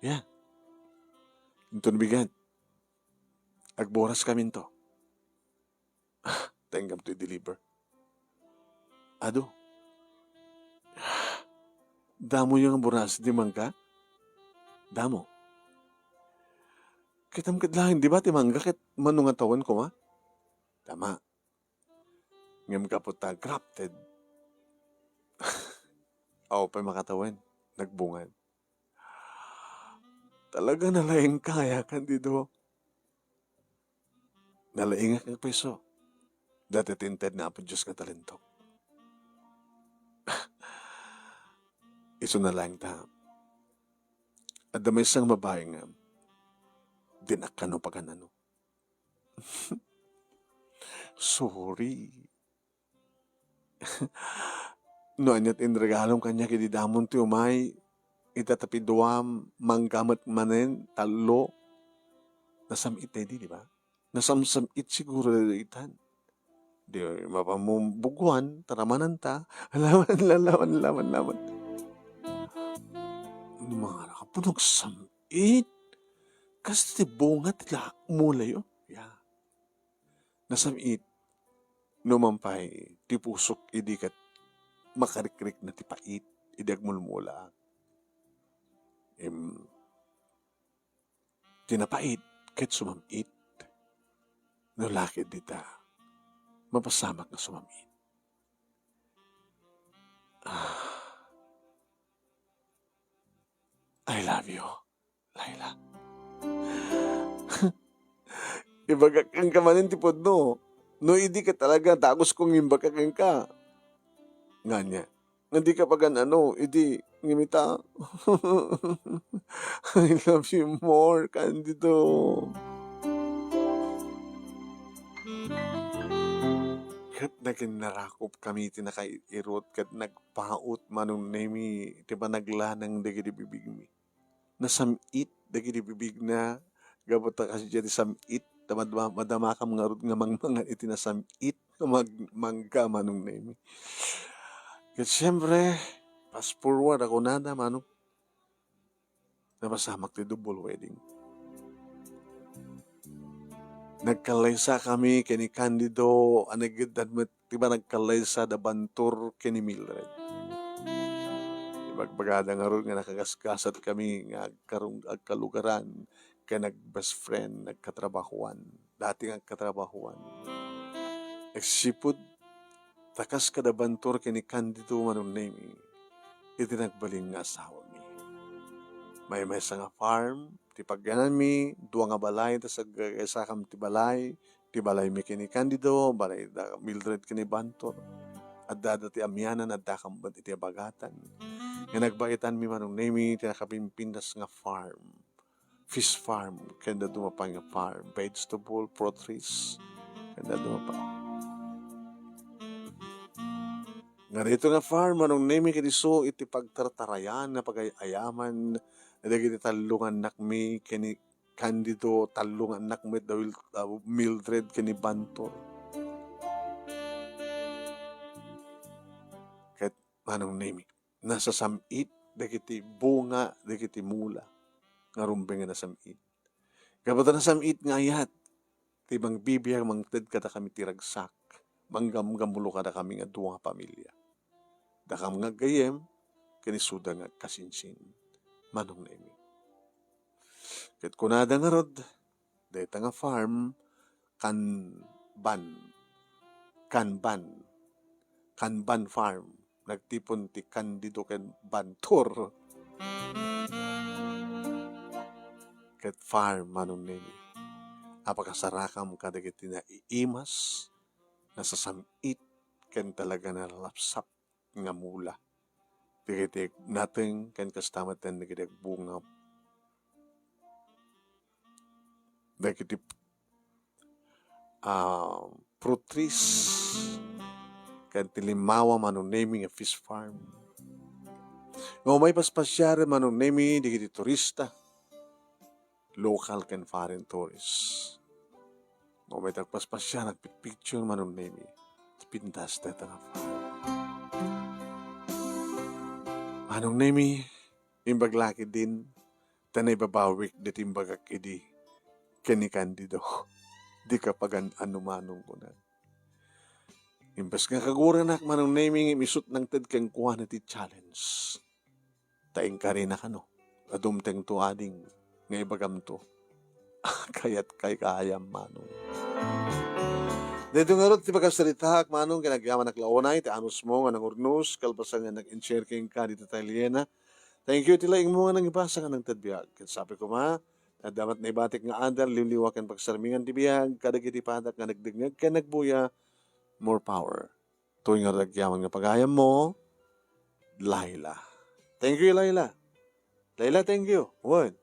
Ya. Inton bigat, agburas kaminto. Tenggam to i-deliver. Adu. Damoyo nga buras ti mangga? Damo. Kitam ket laeng, di ba, ti mangga ket mano nga tawen koma? Tama. Ngem gapu ta grafted, awan pay makatawen, nagbungan. Talaga nalaingka aya, Candido? Nalaingak nga pay isu dayta ti inted ni Apo Dios nga talento. Isu na laeng ta, adda maysa nga babai nga dinak kano pagan-ano. Sorry. No ania ti inregalom kaniak idi damon ti umay, ita ta pay dua, mangga met manen, tallo. Nasam-it daydi, di ba? Nasamsam-it siguro daydi itan. Di mapan mo buguan, taramananta. Laman, laman, laman, laman. Ni mga anak, apo, nagsam-it. Kasta ti bunga ti la-, mulayo. Ya. Nasam-it, no man pay ti pusok idi ket makarikrikna ti pait idi agmulmula. Em, ti napait ket sumam-it. No la ket dita, mapasamak nga sumam-it. Ah. love you, Laila. Ibagak kenka manen ti pudno. No idi ket talaga dagus ko nga imbagak kenka. Ngania, nga di ka pagan-ano, idi ngimita. I love you more, Candido. Ket naginnarakop kami ti nakairot ket nagpaut, Manong Nemi, ti panaglanang dagiti bibigmi. Nasam-it dagiti bibigna, gapu ta kasdiay ti sam-it, ta madama-, madamakam ngarud nga mangmangan iti nasam-it nga mag-, mangga, Manong Nemi. Ket siempre, fast forward a kunada, Manong, napasamak ti double wedding. Nagkallaysa kami ken ni Candido, a nagiddan met ti panagkallaysa da Bantor ken ni Mildred. Ibagbagada ngarud nga nakagasgasat kami nga agkarung-, agkalugaran ken nag-best friend, nagkatrabahoan. Dati nga agkatrabahoan. Agsipud ta kas kada Bantor ken ni Candido, Manong Nemi, iti nagbalin nga asawami. Maymaysa nga farm ti pagyananmi, dua nga balay, ta saggaysakam ti balay, ti balaymi ken ni Candido, balay da Mildred ken ni Bantor. Addada ti amianan, addakam met iti abagatan. Nga nagbaitanmi, Manong Nemi, ti nakapimpintas nga farm. Fish farm, ken dadduma pay nga farm, vegetable, fruit trees, ken dadduma pay. Nga daytoy nga farm, Manong Nemi, ket isu iti pagtartarayan nga pagay-ayaman dagiti tallo nga annakmi ken ni Candido, tallo nga annak met da Wil-, da Mildred ken ni Bantor. Ket Manong Nemi, nasasam-it dagiti bunga dagiti mula nga rumbeng nga nasam-it. Gapu ta nasam-it nga ayat ti mangbibiag, mangted kadakami ti ragsak, manggamgamulo kadakami nga dua nga pamilia. Dakam nga aggayyem, ken isuda nga agkasinsin. Manong Nemi. Ket kunada ngarud, dayta nga farm, Kanban. Kanban. Kanban Farm. Nagtipon ti Candido ken Bantor. Ket farm, Manong Nemi. Apakasarakam kadagiti naiimas, nasasam-it, ken talaga nalapsap nga mula. Dagiti nateng ken kasta met dagiti agbunga. Dagiti, ah, fruit trees, ken ti limmawa, Manong Nemi, nga fish farm. Nga umay paspasiaren, Manong Nemi, dagiti turista, local ken foreign tourists. Nga umay agpaspasiar, agpicpicture, Manong Nemi, ti pintas dayta nga farm. Manong Nemi, imbag la ketdin, ta naibabawik dayta imbagak idi ken ni Candido. Dika pagan-ano, Manong, kunak. Imbes nga kaguranak, Manong Nemi, ngem isut' nangted kenkuana ti challenge. Ta inkarina kano, adumtengto ading nga ibagamto. Kayat kay kaayam, Manong. Daytoy ngarud ti pagarsaritaak, Manong, ken agyamanak la unay ti anusmo nga nangurnos, kalpasan nga nag-share kenka dita ta Eliana. Thank you iti laingmo nga nangibasa nga nangted biag. Ket sapay koma, adda met naibatik nga adal, liwliwa ken pagsarmingan ti biag kadagiti padak nga nagdengngeg ken nagbuya. More power. Toy nga agyaman nga pagayammo, Laila. Thank you, Laila. Laila, thank you. One.